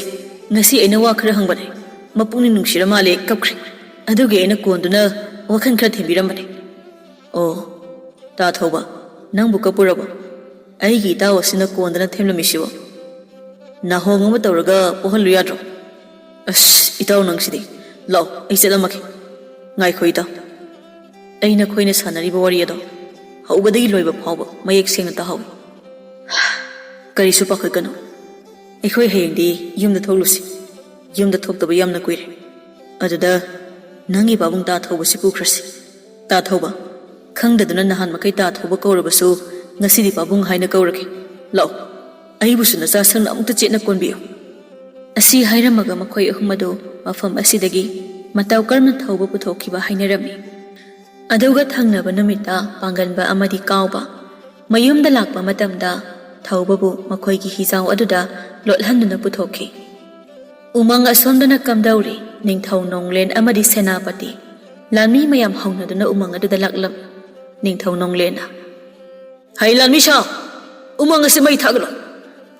ꯉꯁꯤ ꯑꯩꯅ ꯋꯥ ꯈꯔ ꯍꯪꯕꯅꯦ꯫ ꯃꯄꯨꯛꯅꯤꯡ ꯅꯨꯡꯁꯤꯔ ꯃꯥꯜꯂꯦ, ꯀꯞꯈ꯭ꯔꯦ꯫ ꯑꯗꯨꯒꯤ ꯑꯩꯅ ꯀꯣꯟꯗꯨꯅ ꯋꯥꯈꯜ ꯈꯔ ꯊꯦꯝꯕꯤꯔꯝꯕꯅꯦ꯫" "ꯑꯣ, ꯇꯥ ꯊꯧꯕ, ꯅꯪꯕꯨ ꯀꯞꯄꯨꯔꯕ? ꯑꯩꯒꯤ ꯏꯇꯥꯎ ꯑꯁꯤꯅ ꯀꯣꯟꯗꯅ ꯊꯦꯝꯂꯝꯃꯤꯁꯤꯕꯣ? ꯅꯥꯍꯣꯡ ꯑꯃ ꯇꯧꯔꯒ ꯄꯣꯛꯍꯜꯂꯨ ꯌꯥꯗ꯭ꯔꯣ?" "ꯑꯁ, ꯏꯇꯥꯎ ꯅꯪꯁꯤꯗꯤ꯫ ꯂꯥꯛꯑꯣ, ꯑꯩ ꯆꯠꯂꯝꯃꯒꯦ꯫" "ꯉꯥꯏꯈꯣ ꯏꯇꯥꯎ, ꯑꯩ ꯅꯈꯣꯏꯅ ꯁꯥꯟꯅꯔꯤꯕ ꯋꯥꯔꯤ ꯑꯗꯣ ꯍꯧꯕꯗꯒꯤ ꯂꯣꯏꯕ ꯐꯥꯎꯕ ꯃꯌꯦꯛ ꯁꯦꯡꯅ ꯇꯥꯍꯧꯏ꯫ ꯀꯔꯤꯁꯨ ꯄꯥꯈꯠꯀꯅꯨ꯫ ꯑꯩꯈꯣꯏ ꯍꯌꯦꯡꯗꯤ ꯌꯨꯝꯗ ꯊꯣꯛꯂꯨꯁꯤ꯫ ꯌꯨꯝꯗ ꯊꯣꯛꯇꯕ ꯌꯥꯝꯅ ꯀꯨꯏꯔꯦ꯫ ꯑꯗꯨꯗ ꯅꯪꯒꯤ ꯄꯥꯕꯨꯡ ꯇꯥ ꯊꯧꯕꯁꯤ ꯄꯨꯈ꯭ꯔꯁꯤ꯫ ꯇꯥ ꯊꯧꯕ, ꯈꯪꯗꯗꯨꯅ ꯅꯍꯥꯟ ꯃꯈꯩ ꯇꯥ ꯊꯧꯕ ꯀꯧꯔꯕꯁꯨ ꯉꯁꯤꯗꯤ ꯄꯥꯕꯨꯡ ꯍꯥꯏꯅ ꯀꯧꯔꯒꯦ꯫ ꯂꯥꯛꯑꯣ, ꯑꯩꯕꯨꯁꯨ ꯅꯆꯥ ꯁꯪꯅ ꯑꯃꯨꯛꯇ ꯆꯦꯠꯅ ꯀꯣꯟꯕꯤꯌꯨ꯫" ꯑꯁꯤ ꯍꯥꯏꯔꯝꯃꯒ ꯃꯈꯣꯏ ꯑꯍꯨꯝ ꯑꯗꯨ ꯃꯐꯝ ꯑꯁꯤꯗꯒꯤ ꯃꯇꯧ ꯀꯔꯝꯅ ꯊꯧꯕ ꯄꯨꯊꯣꯛꯈꯤꯕ ꯍꯥꯏꯅꯔꯝꯃꯤ꯫ ꯑꯗꯨꯒ ꯊꯪꯅꯕ ꯅꯨꯃꯤꯠꯇ ꯄꯥꯡꯒꯟꯕ ꯑꯃꯗꯤ ꯀꯥꯎꯕ ꯃꯌꯨꯝꯗ ꯂꯥꯛꯄ ꯃꯇꯝꯗ, ꯊꯧꯕꯕꯨ ꯃꯈꯣꯏꯒꯤ ꯍꯤꯖꯥꯎ ꯑꯗꯨꯗ ꯂꯣꯠꯍꯟꯗꯨꯅ ꯄꯨꯊꯣꯛꯈꯤ꯫ ꯎꯃꯪ ꯑꯁꯣꯝꯗꯅ ꯀꯝꯗꯧꯔꯤ? ꯅꯤꯡꯊꯧ ꯅꯣꯡꯂꯦꯟ ꯑꯃꯗꯤ ꯁꯦꯅꯥꯄꯇꯤ꯫ ꯂꯥꯟꯃꯤ ꯃꯌꯥꯝ ꯍꯧꯅꯗꯨꯅ ꯎꯃꯪ ꯑꯗꯨꯗ ꯂꯥꯛꯂꯝꯃꯤ꯫ ꯅꯤꯡꯊꯧ ꯅꯣꯡꯂꯦꯟꯅ, "ꯍꯩ ꯂꯥꯟꯃꯤ ꯁꯥ, ꯎꯃꯪ ꯑꯁꯤ ꯃꯩ ꯊꯥꯒꯠꯂꯣ꯫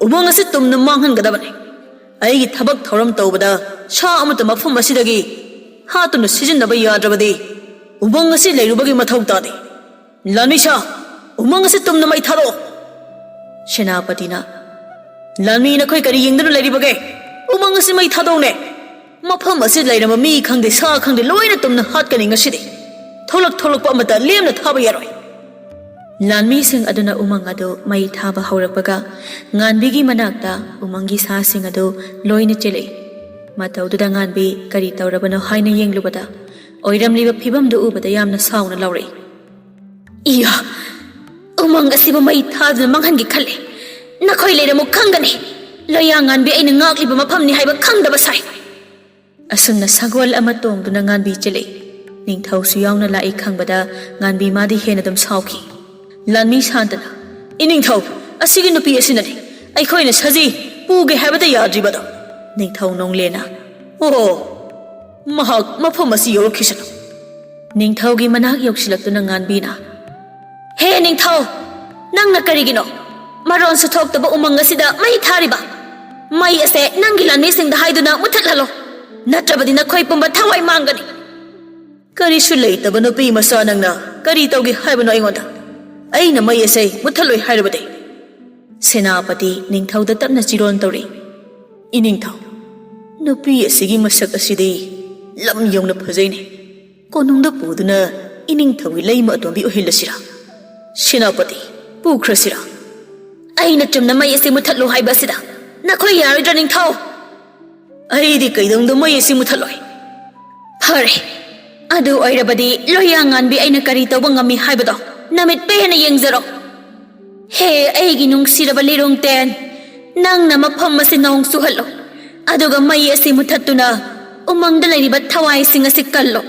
ꯎꯃꯪ ꯑꯁꯤ ꯇꯨꯝꯅ ꯃꯥꯡꯍꯟꯒꯗꯕꯅꯤ꯫ ꯑꯩꯒꯤ ꯊꯕꯛ ꯊꯧꯔꯝ ꯇꯧꯕꯗ ꯁꯥ ꯑꯃꯠꯇ ꯃꯐꯝ ꯑꯁꯤꯗꯒꯤ ꯍꯥꯠꯇꯨꯅ ꯁꯤꯖꯤꯟꯅꯕ ꯌꯥꯗ꯭ꯔꯕꯗꯤ ꯎꯃꯪ ꯑꯁꯤ ꯂꯩꯔꯨꯕꯒꯤ ꯃꯊꯧ ꯇꯥꯗꯦ꯫ ꯂꯥꯟꯃꯤ ꯁꯥ, ꯎꯃꯪ ꯑꯁꯤ ꯇꯨꯝꯅ ꯃꯩ ꯊꯥꯗꯣꯛꯑꯣ꯫" ꯁꯦꯅꯥꯄꯇꯤꯅ, "ꯂꯥꯟꯃꯤ, ꯅꯈꯣꯏ ꯀꯔꯤ ꯌꯦꯡꯗꯨꯅ ꯂꯩꯔꯤꯕꯒꯦ? ꯎꯃꯪ ꯑꯁꯤ ꯃꯩ ꯊꯥꯗꯣꯛꯅꯦ꯫ ꯃꯐꯝ ꯑꯁꯤꯗ ꯂꯩꯔꯝꯕ ꯃꯤ ꯈꯪꯗꯦ, ꯁꯥ ꯈꯪꯗꯦ, ꯂꯣꯏꯅ ꯇꯨꯝꯅ ꯍꯥꯠꯀꯅꯤ ꯉꯁꯤꯗꯤ꯫ ꯊꯣꯛꯂꯛ ꯊꯣꯛꯂꯛꯄ ꯑꯃꯠꯇ ꯂꯦꯝꯅ ꯊꯥꯕ ꯌꯥꯔꯣꯏ꯫" ꯂꯥꯟꯃꯤꯁꯤꯡ ꯑꯗꯨꯅ ꯎꯃꯪ ꯑꯗꯨ ꯃꯩ ꯊꯥꯕ ꯍꯧꯔꯛꯄꯒ, ꯉꯥꯟꯕꯤꯒꯤ ꯃꯅꯥꯛꯇ ꯎꯃꯪꯒꯤ ꯁꯥꯁꯤꯡ ꯑꯗꯨ ꯂꯣꯏꯅ ꯆꯦꯜꯂꯛꯏ꯫ ꯃꯇꯧꯗꯨꯗ ꯉꯥꯟꯕꯤ ꯀꯔꯤ ꯇꯧꯔꯕꯅꯣ ꯍꯥꯏꯅ ꯌꯦꯡꯂꯨꯕꯗ, ꯑꯣꯏꯔꯝꯂꯤꯕ ꯐꯤꯕꯝꯗꯨ ꯎꯕꯗ ꯌꯥꯝꯅ ꯁꯥꯎꯅ ꯂꯥꯎꯔꯛꯏ꯫ "ꯏꯌꯥ! ꯎꯃꯪ ꯑꯁꯤꯕꯨ ꯃꯩ ꯊꯥꯗꯨꯅ ꯃꯥꯡꯍꯟꯒꯦ ꯈꯜꯂꯦ꯫ ꯅꯈꯣꯏ ꯂꯩꯔꯝꯃꯨ ꯈꯪꯒꯅꯤ꯫ ꯂꯣꯌꯥ ꯉꯥꯟꯕꯤ ꯑꯩꯅ ꯉꯥꯛꯂꯤꯕ ꯃꯐꯝꯅꯤ ꯍꯥꯏꯕ ꯈꯪꯗꯕ ꯁꯥꯏ꯫" ꯑꯁꯨꯝꯅ ꯁꯒꯣꯜ ꯑꯃ ꯇꯣꯡꯗꯨꯅ ꯉꯥꯟꯕꯤ ꯆꯦꯜꯂꯛꯏ꯫ ꯅꯤꯡꯊꯧꯁꯨ ꯌꯥꯎꯅ ꯂꯥꯛꯏ ꯈꯪꯕꯗ, ꯉꯥꯟꯕꯤ ꯃꯥꯗꯤ ꯍꯦꯟꯅ ꯑꯗꯨꯝ ꯁꯥꯎꯈꯤ꯫ ꯂꯥꯟꯃꯤ ꯁꯥꯟꯇꯅ, "ꯏꯅꯤꯡꯊꯧ, ꯑꯁꯤꯒꯤ ꯅꯨꯄꯤ ꯑꯁꯤꯅꯅꯤ ꯑꯩꯈꯣꯏꯅ ꯁꯖꯤ ꯄꯨꯒꯦ ꯍꯥꯏꯕꯗ ꯌꯥꯗ꯭ꯔꯤꯕꯗꯣ꯫" ꯅꯤꯡꯊꯧ ꯅꯣꯡꯂꯦꯟꯅ, "ꯑꯣ, ꯃꯍꯥꯛ ꯃꯐꯝ ꯑꯁꯤ ꯌꯧꯔꯛꯈꯤꯁꯅꯨ꯫" ꯅꯤꯡꯊꯧꯒꯤ ꯃꯅꯥꯛ ꯌꯧꯁꯤꯜꯂꯛꯇꯨꯅ ꯉꯥꯟꯕꯤꯅ, "ꯍꯦ ꯅꯤꯡꯊꯧ, ꯅꯪꯅ ꯀꯔꯤꯒꯤꯅꯣ ꯃꯔꯣꯟꯁꯨ ꯊꯣꯛꯇꯕ ꯎꯃꯪ ꯑꯁꯤꯗ ꯃꯩ ꯊꯥꯔꯤꯕ? ꯃꯩ ꯑꯁꯦ ꯅꯪꯒꯤ ꯂꯥꯟꯃꯤꯁꯤꯡꯗ ꯍꯥꯏꯗꯨꯅ ꯃꯨꯊꯠꯍꯜꯂꯣ, ꯅꯠꯇ꯭ꯔꯕꯗꯤ ꯅꯈꯣꯏ ꯄꯨꯝꯕ ꯊꯋꯥꯏ ꯃꯥꯡꯒꯅꯤ꯫" "ꯀꯔꯤꯁꯨ ꯂꯩꯇꯕ ꯅꯨꯄꯤ ꯃꯆꯥ ꯅꯪꯅ ꯀꯔꯤ ꯇꯧꯒꯦ ꯍꯥꯏꯕꯅꯣ ꯑꯩꯉꯣꯟꯗ? ꯑꯩꯅ ꯃꯩ ꯑꯁꯦ ꯃꯨꯊꯠꯂꯣꯏ ꯍꯥꯏꯔꯕꯗꯤ?" ꯁꯦꯅꯥꯄꯇꯤ ꯅꯤꯡꯊꯧꯗ ꯇꯞꯅ ꯆꯤꯔꯣꯟ ꯇꯧꯔꯛꯏ꯫ "ꯏꯅꯤꯡꯊꯧ, ꯅꯨꯄꯤ ꯑꯁꯤꯒꯤ ꯃꯁꯛ ꯑꯁꯤꯗꯤ ꯂꯝ ꯌꯧꯅ ꯐꯖꯩꯅꯦ꯫ ꯀꯣꯅꯨꯡꯗ ꯄꯨꯗꯨꯅ ꯏꯅꯤꯡꯊꯧꯒꯤ ꯂꯩꯃ ꯑꯇꯣꯝꯕꯤ ꯑꯣꯏꯍꯜꯂꯁꯤꯔꯥ? ꯁꯦꯅꯥꯄꯇꯤ, ꯄꯨꯈ꯭ꯔꯁꯤꯔꯥ?" "ꯑꯩꯅ ꯆꯨꯝꯅ ꯃꯩ ꯑꯁꯤ ꯃꯨꯊꯠꯂꯨ ꯍꯥꯏꯕ ꯑꯁꯤꯗ ꯅꯈꯣꯏ ꯌꯥꯔꯣꯏꯗ꯭ꯔꯥ ꯅꯤꯡꯊꯧ?" "ꯑꯩꯗꯤ ꯀꯩꯗꯧꯅꯨꯡꯗ ꯃꯩ ꯑꯁꯤ ꯃꯨꯊꯠꯂꯣꯏ꯫" "ꯐꯔꯦ, ꯑꯗꯨ ꯑꯣꯏꯔꯕꯗꯤ ꯂꯣꯌꯥ ꯉꯥꯟꯕꯤ ꯑꯩꯅ ꯀꯔꯤ ꯇꯧꯕ ꯉꯝꯃꯤ ꯍꯥꯏꯕꯗꯣ ꯅꯃꯤꯠ ꯄꯦꯟꯅ ꯌꯦꯡꯖꯔꯣ꯫ ꯍꯦ ꯑꯩꯒꯤ ꯅꯨꯡꯁꯤꯔꯕ ꯂꯤꯔꯣꯡꯇꯦꯟ, ꯅꯪꯅ ꯃꯐꯝ ꯑꯁꯤ ꯅꯣꯡ ꯆꯨꯍꯜꯂꯣ, ꯑꯗꯨꯒ ꯃꯩ ꯑꯁꯤ ꯃꯨꯊꯠꯇꯨꯅ ꯎꯃꯪꯗ ꯂꯩꯔꯤꯕ ꯊꯋꯥꯏꯁꯤꯡ ꯑꯁꯤ ꯀꯜꯂꯣ꯫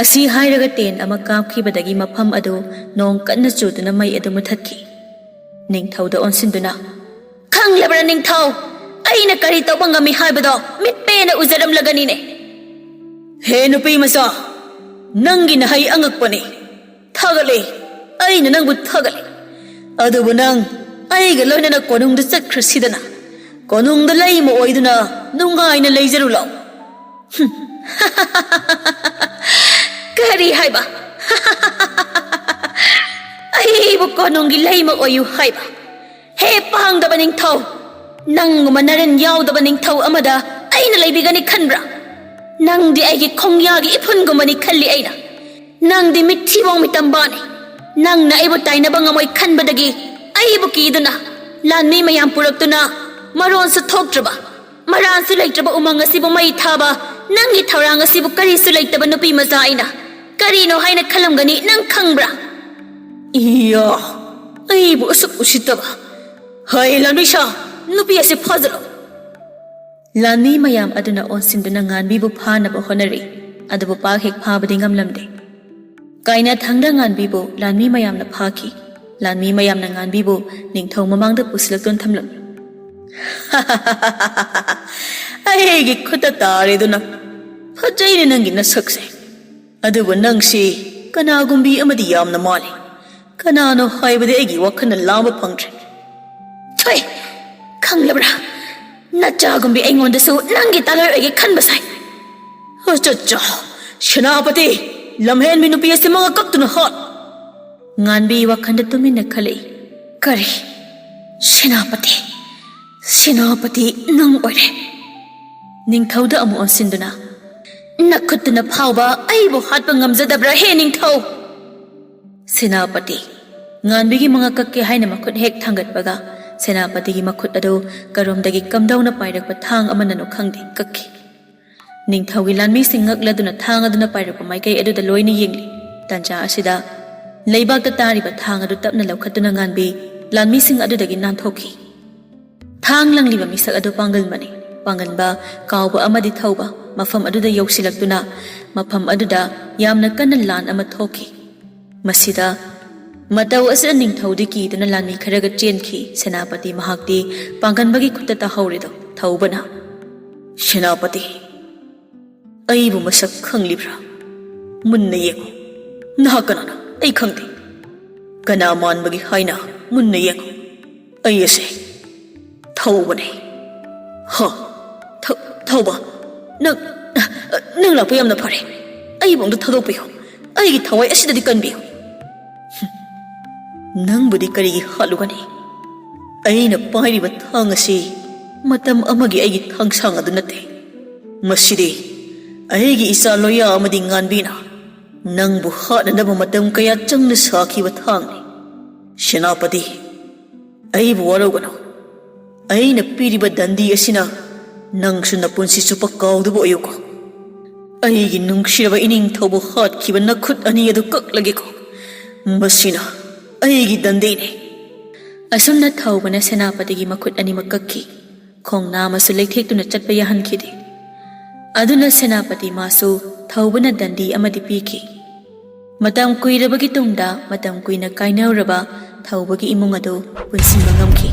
ꯑꯁꯤ ꯍꯥꯏꯔꯒ ꯇꯦꯟ ꯑꯃ ꯀꯥꯞꯈꯤꯕꯗꯒꯤ ꯃꯐꯝ ꯑꯗꯨ ꯅꯣꯡ ꯀꯟꯅ ꯆꯨꯗꯨꯅ ꯃꯩ ꯑꯗꯨ ꯃꯨꯊꯠꯈꯤ꯫ ꯅꯤꯡꯊꯧꯗ ꯑꯣꯟꯁꯤꯟꯗꯨꯅ, "ꯈꯪꯂꯕ꯭ꯔꯥ ꯅꯤꯡꯊꯧ? ꯑꯩꯅ ꯀꯔꯤ ꯇꯧꯕ ꯉꯝꯃꯤ ꯍꯥꯏꯕꯗꯣ ꯃꯤꯠꯄꯦꯅ ꯎꯖꯔꯝꯂꯒꯅꯤꯅꯦ꯫ ꯍꯦ ꯅꯨꯄꯤ ꯃꯆꯥ, ꯅꯪꯒꯤ ꯅꯍꯩ ꯑꯉꯛꯄꯅꯤ꯫ ꯊꯥꯒꯠꯂꯤ, ꯑꯩꯅ ꯅꯪꯕꯨ ꯊꯥꯒꯠꯂꯤ꯫ ꯑꯗꯨꯕꯨ ꯅꯪ ꯑꯩꯒ ꯂꯣꯏꯅꯅ ꯀꯣꯅꯨꯡꯗ ꯆꯠꯈ꯭ꯔꯁꯤꯗꯅ꯫ ꯀꯣꯅꯨꯡꯗ ꯂꯩꯃ ꯑꯣꯏꯗꯨꯅ ꯅꯨꯡꯉꯥꯏꯅ ꯂꯩꯖꯔꯨ ꯂꯥꯎ꯫" ꯍꯨꯝ꯫ ꯀꯔꯤ ꯍꯥꯏꯕ? ꯑꯩꯕꯨ ꯀꯣꯅꯨꯡꯒꯤ ꯂꯩꯃ ꯑꯣꯏꯌꯨ ꯍꯥꯏꯕ? ꯍꯦ ꯄꯥꯡꯗꯕ ꯅꯤꯡꯊꯧ, ꯅꯪꯒꯨꯝꯕ ꯅꯔꯟ ꯌꯥꯎꯗꯕ ꯅꯤꯡꯊꯧ ꯑꯃꯗ ꯑꯩꯅ ꯂꯩꯕꯤꯒꯅꯤ ꯈꯟꯕ꯭ꯔꯥ? ꯅꯪꯗꯤ ꯑꯩꯒꯤ ꯈꯣꯡꯌꯥꯒꯤ ꯏꯐꯨꯟꯒꯨꯝꯕꯅꯤ ꯈꯜꯂꯤ ꯑꯩꯅ꯫ ꯅꯪꯗꯤ ꯃꯤꯠꯊꯤꯕꯣꯡ ꯃꯤꯇꯝꯕꯥꯅꯤ꯫ ꯅꯪꯅ ꯑꯩꯕꯨ ꯇꯥꯏꯅꯕ ꯉꯝꯃꯣꯏ ꯈꯟꯕꯗꯒꯤ ꯑꯩꯕꯨ ꯀꯤꯗꯨꯅ ꯂꯥꯟꯃꯤ ꯃꯌꯥꯝ ꯄꯨꯔꯛꯇꯨꯅ ꯃꯔꯣꯟꯁꯨ ꯊꯣꯛꯇ꯭ꯔꯕ, ꯃꯔꯥꯟꯁꯨ ꯂꯩꯇ꯭ꯔꯕ ꯎꯃꯪ ꯑꯁꯤꯕꯨ ꯃꯩ ꯊꯥꯕ ꯅꯪꯒꯤ ꯊꯧꯔꯥꯡ ꯑꯁꯤꯕꯨ ꯀꯔꯤꯁꯨ ꯂꯩꯇꯕ ꯅꯨꯄꯤ ꯃꯆꯥ ꯑꯩꯅ ꯀꯔꯤꯅꯣ ꯍꯥꯏꯅ ꯈꯜꯂꯝꯒꯅꯤ ꯅꯪ ꯈꯪꯕ꯭ꯔꯥ? ꯏꯌꯥ, ꯑꯩꯕꯨ ꯑꯁꯨꯛ ꯎꯁꯤꯠꯇꯕ꯫ ꯍꯩ ꯂꯥꯟꯃꯤꯁꯥ, ꯅꯨꯄꯤ ꯑꯁꯤ ꯐꯥꯖꯤꯜꯂꯣ꯫ ꯂꯥꯟꯃꯤ ꯃꯌꯥꯝ ꯑꯗꯨꯅ ꯑꯣꯟꯁꯤꯟꯗꯨꯅ ꯉꯥꯟꯕꯤꯕꯨ ꯐꯥꯅꯕ ꯍꯣꯠꯅꯔꯤ, ꯑꯗꯨꯕꯨ ꯄꯥꯛ ꯍꯦꯛ ꯐꯥꯕꯗꯤ ꯉꯝꯂꯝꯗꯦ꯫ ꯀꯥꯏꯅꯥꯊꯪꯗ ꯉꯥꯟꯕꯤꯕꯨ ꯂꯥꯟꯃꯤ ꯃꯌꯥꯝꯅ ꯐꯥꯈꯤ꯫ ꯂꯥꯟꯃꯤ ꯃꯌꯥꯝꯅ ꯉꯥꯟꯕꯤꯕꯨ ꯅꯤꯡꯊꯧ ꯃꯃꯥꯡꯗ ꯄꯨꯁꯤꯜꯂꯛꯇꯨꯅ ꯊꯝꯂꯝꯃꯤ꯫ ꯑꯩꯒꯤ ꯈꯨꯠꯇ ꯇꯥꯔꯦꯗꯨꯅ꯫ ꯐꯖꯩꯅꯦ ꯅꯪꯒꯤ ꯅꯁꯛꯁꯦ꯫ ꯑꯗꯨꯕꯨ ꯅꯪꯁꯤ ꯀꯅꯥꯒꯨꯝꯕꯤ ꯑꯃꯗꯤ ꯌꯥꯝꯅ ꯃꯥꯜꯂꯤ꯫ ꯀꯅꯥꯅꯣ ꯍꯥꯏꯕꯗꯤ ꯑꯩꯒꯤ ꯋꯥꯈꯜꯅ ꯂꯥꯝꯕ ꯐꯪꯗ꯭ꯔꯦ꯫ ꯊꯣꯏ, ꯈꯪꯂꯕ꯭ꯔꯥ? ꯅꯆꯥꯒꯨꯝꯕꯤ ꯑꯩꯉꯣꯟꯗꯁꯨ ꯅꯪꯒꯤ ꯇꯥꯂꯣꯏ ꯑꯣꯏꯒꯦ ꯈꯟꯕ ꯁꯥꯏ꯫ ꯑꯆꯠꯆꯥ, ꯁꯦꯅꯥꯄꯇꯤ, ꯂꯝꯍꯦꯟꯕꯤ ꯅꯨꯄꯤ ꯑꯁꯤ ꯃꯉꯛ ꯀꯛꯇꯨꯅ ꯍꯥꯠ꯫ ꯉꯥꯟꯕꯤ ꯋꯥꯈꯜꯗ ꯇꯨꯃꯤꯟꯅ ꯈꯜꯂꯛꯏ꯫ ꯀꯔꯤ? ꯁꯦꯅꯥꯄꯇꯤ? ꯁꯦꯅꯥꯄꯇꯤ ꯅꯪ ꯑꯣꯏꯔꯦ꯫ ꯅꯤꯡꯊꯧꯗ ꯑꯃꯨꯛ ꯑꯣꯟꯁꯤꯟꯗꯨꯅ, ꯅꯈꯨꯠꯇꯨꯅ ꯐꯥꯎꯕ ꯑꯩꯕꯨ ꯍꯥꯠꯄ ꯉꯝꯖꯗꯕ꯭ꯔꯥ, ꯍꯦ ꯅꯤꯡꯊꯧ? ꯁꯦꯅꯥꯄꯇꯤ, ꯉꯥꯟꯕꯤꯒꯤ ꯃꯉꯛ ꯀꯛꯀꯦ ꯍꯥꯏꯅ ꯃꯈꯨꯠ ꯍꯦꯛ ꯊꯥꯡꯒꯠꯄꯒ, ꯁꯦꯅꯥꯄꯇꯤꯒꯤ ꯃꯈꯨꯠ ꯑꯗꯨ ꯀꯔꯣꯝꯗꯒꯤ ꯀꯝꯗꯧꯅ ꯄꯥꯏꯔꯛꯄ ꯊꯥꯡ ꯑꯃꯅꯅꯣ ꯈꯪꯗꯦ, ꯀꯛꯈꯤ꯫ ꯅꯤꯡꯊꯧꯒꯤ ꯂꯥꯟꯃꯤꯁꯤꯡ ꯉꯛꯂꯗꯨꯅ ꯊꯥꯡ ꯑꯗꯨꯅ ꯄꯥꯏꯔꯛꯄ ꯃꯥꯏꯀꯩ ꯑꯗꯨꯗ ꯂꯣꯏꯅ ꯌꯦꯡꯂꯤ꯫ ꯇꯥꯟꯖꯥ ꯑꯁꯤꯗ ꯂꯩꯕꯥꯛꯇ ꯇꯥꯔꯤꯕ ꯊꯥꯡ ꯑꯗꯨ ꯇꯞꯅ ꯂꯧꯈꯠꯇꯨꯅ ꯉꯥꯟꯕꯤ ꯂꯥꯟꯃꯤꯁꯤꯡ ꯑꯗꯨꯗꯒꯤ ꯅꯥꯟꯊꯣꯛꯈꯤ꯫ ꯊꯥꯡ ꯂꯪꯂꯤꯕ ꯃꯤꯁꯛ ꯑꯗꯨ ꯄꯥꯡꯒꯜ ꯃꯅꯤ꯫ ꯄꯥꯡꯒꯟꯕ ꯀꯥꯎꯕ ꯑꯃꯗꯤ ꯊꯧꯕ ꯃꯐꯝ ꯑꯗꯨꯗ ꯌꯧꯁꯤꯜꯂꯛꯇꯨꯅ ꯃꯐꯝ ꯑꯗꯨꯗ ꯌꯥꯝꯅ ꯀꯟꯅ ꯂꯥꯟ ꯑꯃ ꯊꯣꯛꯈꯤ꯫ ꯃꯁꯤꯗ ꯃꯇꯧ ꯑꯁꯤꯗ ꯅꯤꯡꯊꯧꯗꯤ ꯀꯤꯗꯨꯅ ꯂꯥꯟꯃꯤ ꯈꯔꯒ ꯆꯦꯟꯈꯤ꯫ ꯁꯦꯅꯥꯄꯇꯤ ꯃꯍꯥꯛꯇꯤ ꯄꯥꯡꯒꯟꯕꯒꯤ ꯈꯨꯠꯇ ꯇꯥꯍꯧꯔꯤꯗꯨ ꯊꯧꯕꯅ, "ꯁꯦꯅꯥꯄꯇꯤ, ꯑꯩꯕꯨ ꯃꯁꯛ ꯈꯪꯂꯤꯕ꯭ꯔꯥ? ꯃꯨꯟꯅ ꯌꯦꯡꯉꯨ꯫ ꯅꯍꯥꯛ ꯀꯅꯥꯅꯣ? ꯑꯩ ꯈꯪꯗꯦ꯫ ꯀꯅꯥ ꯃꯥꯟꯕꯒꯤ ꯍꯥꯏꯅ? ꯃꯨꯟꯅ ꯌꯦꯡꯉꯨ꯫ ꯑꯩ ꯑꯁꯦ ꯊꯧꯕꯅꯦ꯫" "ꯍ? ꯊ-, ꯊꯧꯕ? ꯅꯪ, ꯅꯪ ꯂꯥꯛꯄ ꯌꯥꯝꯅ ꯐꯔꯦ꯫ ꯑꯩꯕꯨ ꯑꯝꯇ ꯊꯥꯗꯣꯛꯄꯤꯌꯨ꯫ ꯑꯩꯒꯤ ꯊꯋꯥꯏ ꯑꯁꯤꯗꯗꯤ ꯀꯟꯕꯤꯌꯨ꯫" "ꯅꯪꯕꯨꯗꯤ ꯀꯔꯤꯒꯤ ꯍꯥꯠꯂꯨꯒꯅꯤ? ꯑꯩꯅ ꯄꯥꯏꯔꯤꯕ ꯊꯥꯡ ꯑꯁꯤ ꯃꯇꯝ ꯑꯃꯒꯤ ꯑꯩꯒꯤ ꯊꯥꯡꯁꯥꯡ ꯑꯗꯨ ꯅꯠꯇꯦ꯫ ꯃꯁꯤꯗꯤ ꯑꯩꯒꯤ ꯏꯆꯥ ꯂꯣꯌꯥ ꯑꯃꯗꯤ ꯉꯥꯟꯕꯤꯅ ꯅꯪꯕꯨ ꯍꯥꯠꯅꯅꯕ ꯃꯇꯝ ꯀꯌꯥ ꯆꯪꯅ ꯁꯥꯈꯤꯕ ꯊꯥꯡꯅꯤ꯫ ꯁꯦꯅꯥꯄꯇꯤ, ꯑꯩꯕꯨ ꯋꯥꯔꯧꯒꯅꯨ꯫ ꯑꯩꯅ ꯄꯤꯔꯤꯕ ꯗꯟꯗꯤ ꯑꯁꯤꯅ ꯅꯪꯁꯨ ꯅꯄꯨꯟꯁꯤ ꯆꯨꯞꯄ ꯀꯥꯎꯗꯕ ꯑꯣꯏꯌꯨꯀꯣ꯫ ꯑꯩꯒꯤ ꯅꯨꯡꯁꯤꯔꯕ ꯏꯅꯤꯡꯊꯧꯕꯨ ꯍꯥꯠꯈꯤꯕ ꯅꯈꯨꯠ ꯑꯅꯤ ꯑꯗꯨ ꯀꯛꯂꯒꯦꯀꯣ꯫ ꯃꯁꯤꯅ ꯑꯩꯒꯤ ꯗꯟꯗꯤꯅꯤ꯫" ꯑꯁꯨꯝꯅ ꯊꯧꯕꯅ ꯁꯦꯅꯥꯄꯇꯤꯒꯤ ꯃꯈꯨꯠ ꯑꯅꯤꯃꯛ ꯀꯛꯈꯤ꯫ ꯈꯣꯡꯅꯥꯝ ꯑꯃꯁꯨ ꯂꯩꯊꯦꯛꯇꯨꯅ ꯆꯠꯄ ꯌꯥꯍꯟꯈꯤꯗꯦ꯫ ꯑꯗꯨꯅ ꯁꯦꯅꯥꯄꯇꯤ ꯃꯥꯁꯨ ꯊꯧꯕꯅ ꯗꯟꯗꯤ ꯑꯃꯗꯤ ꯄꯤꯈꯤ꯫ ꯃꯇꯝ ꯀꯨꯏꯔꯕꯒꯤ ꯇꯨꯡꯗ ꯃꯇꯝ ꯀꯨꯏꯅ ꯀꯥꯏꯅꯔꯨꯔꯕ ꯊꯧꯕꯒꯤ ꯏꯃꯨꯡ ꯑꯗꯨ ꯄꯨꯟꯁꯤꯟꯕ ꯉꯝꯈꯤ꯫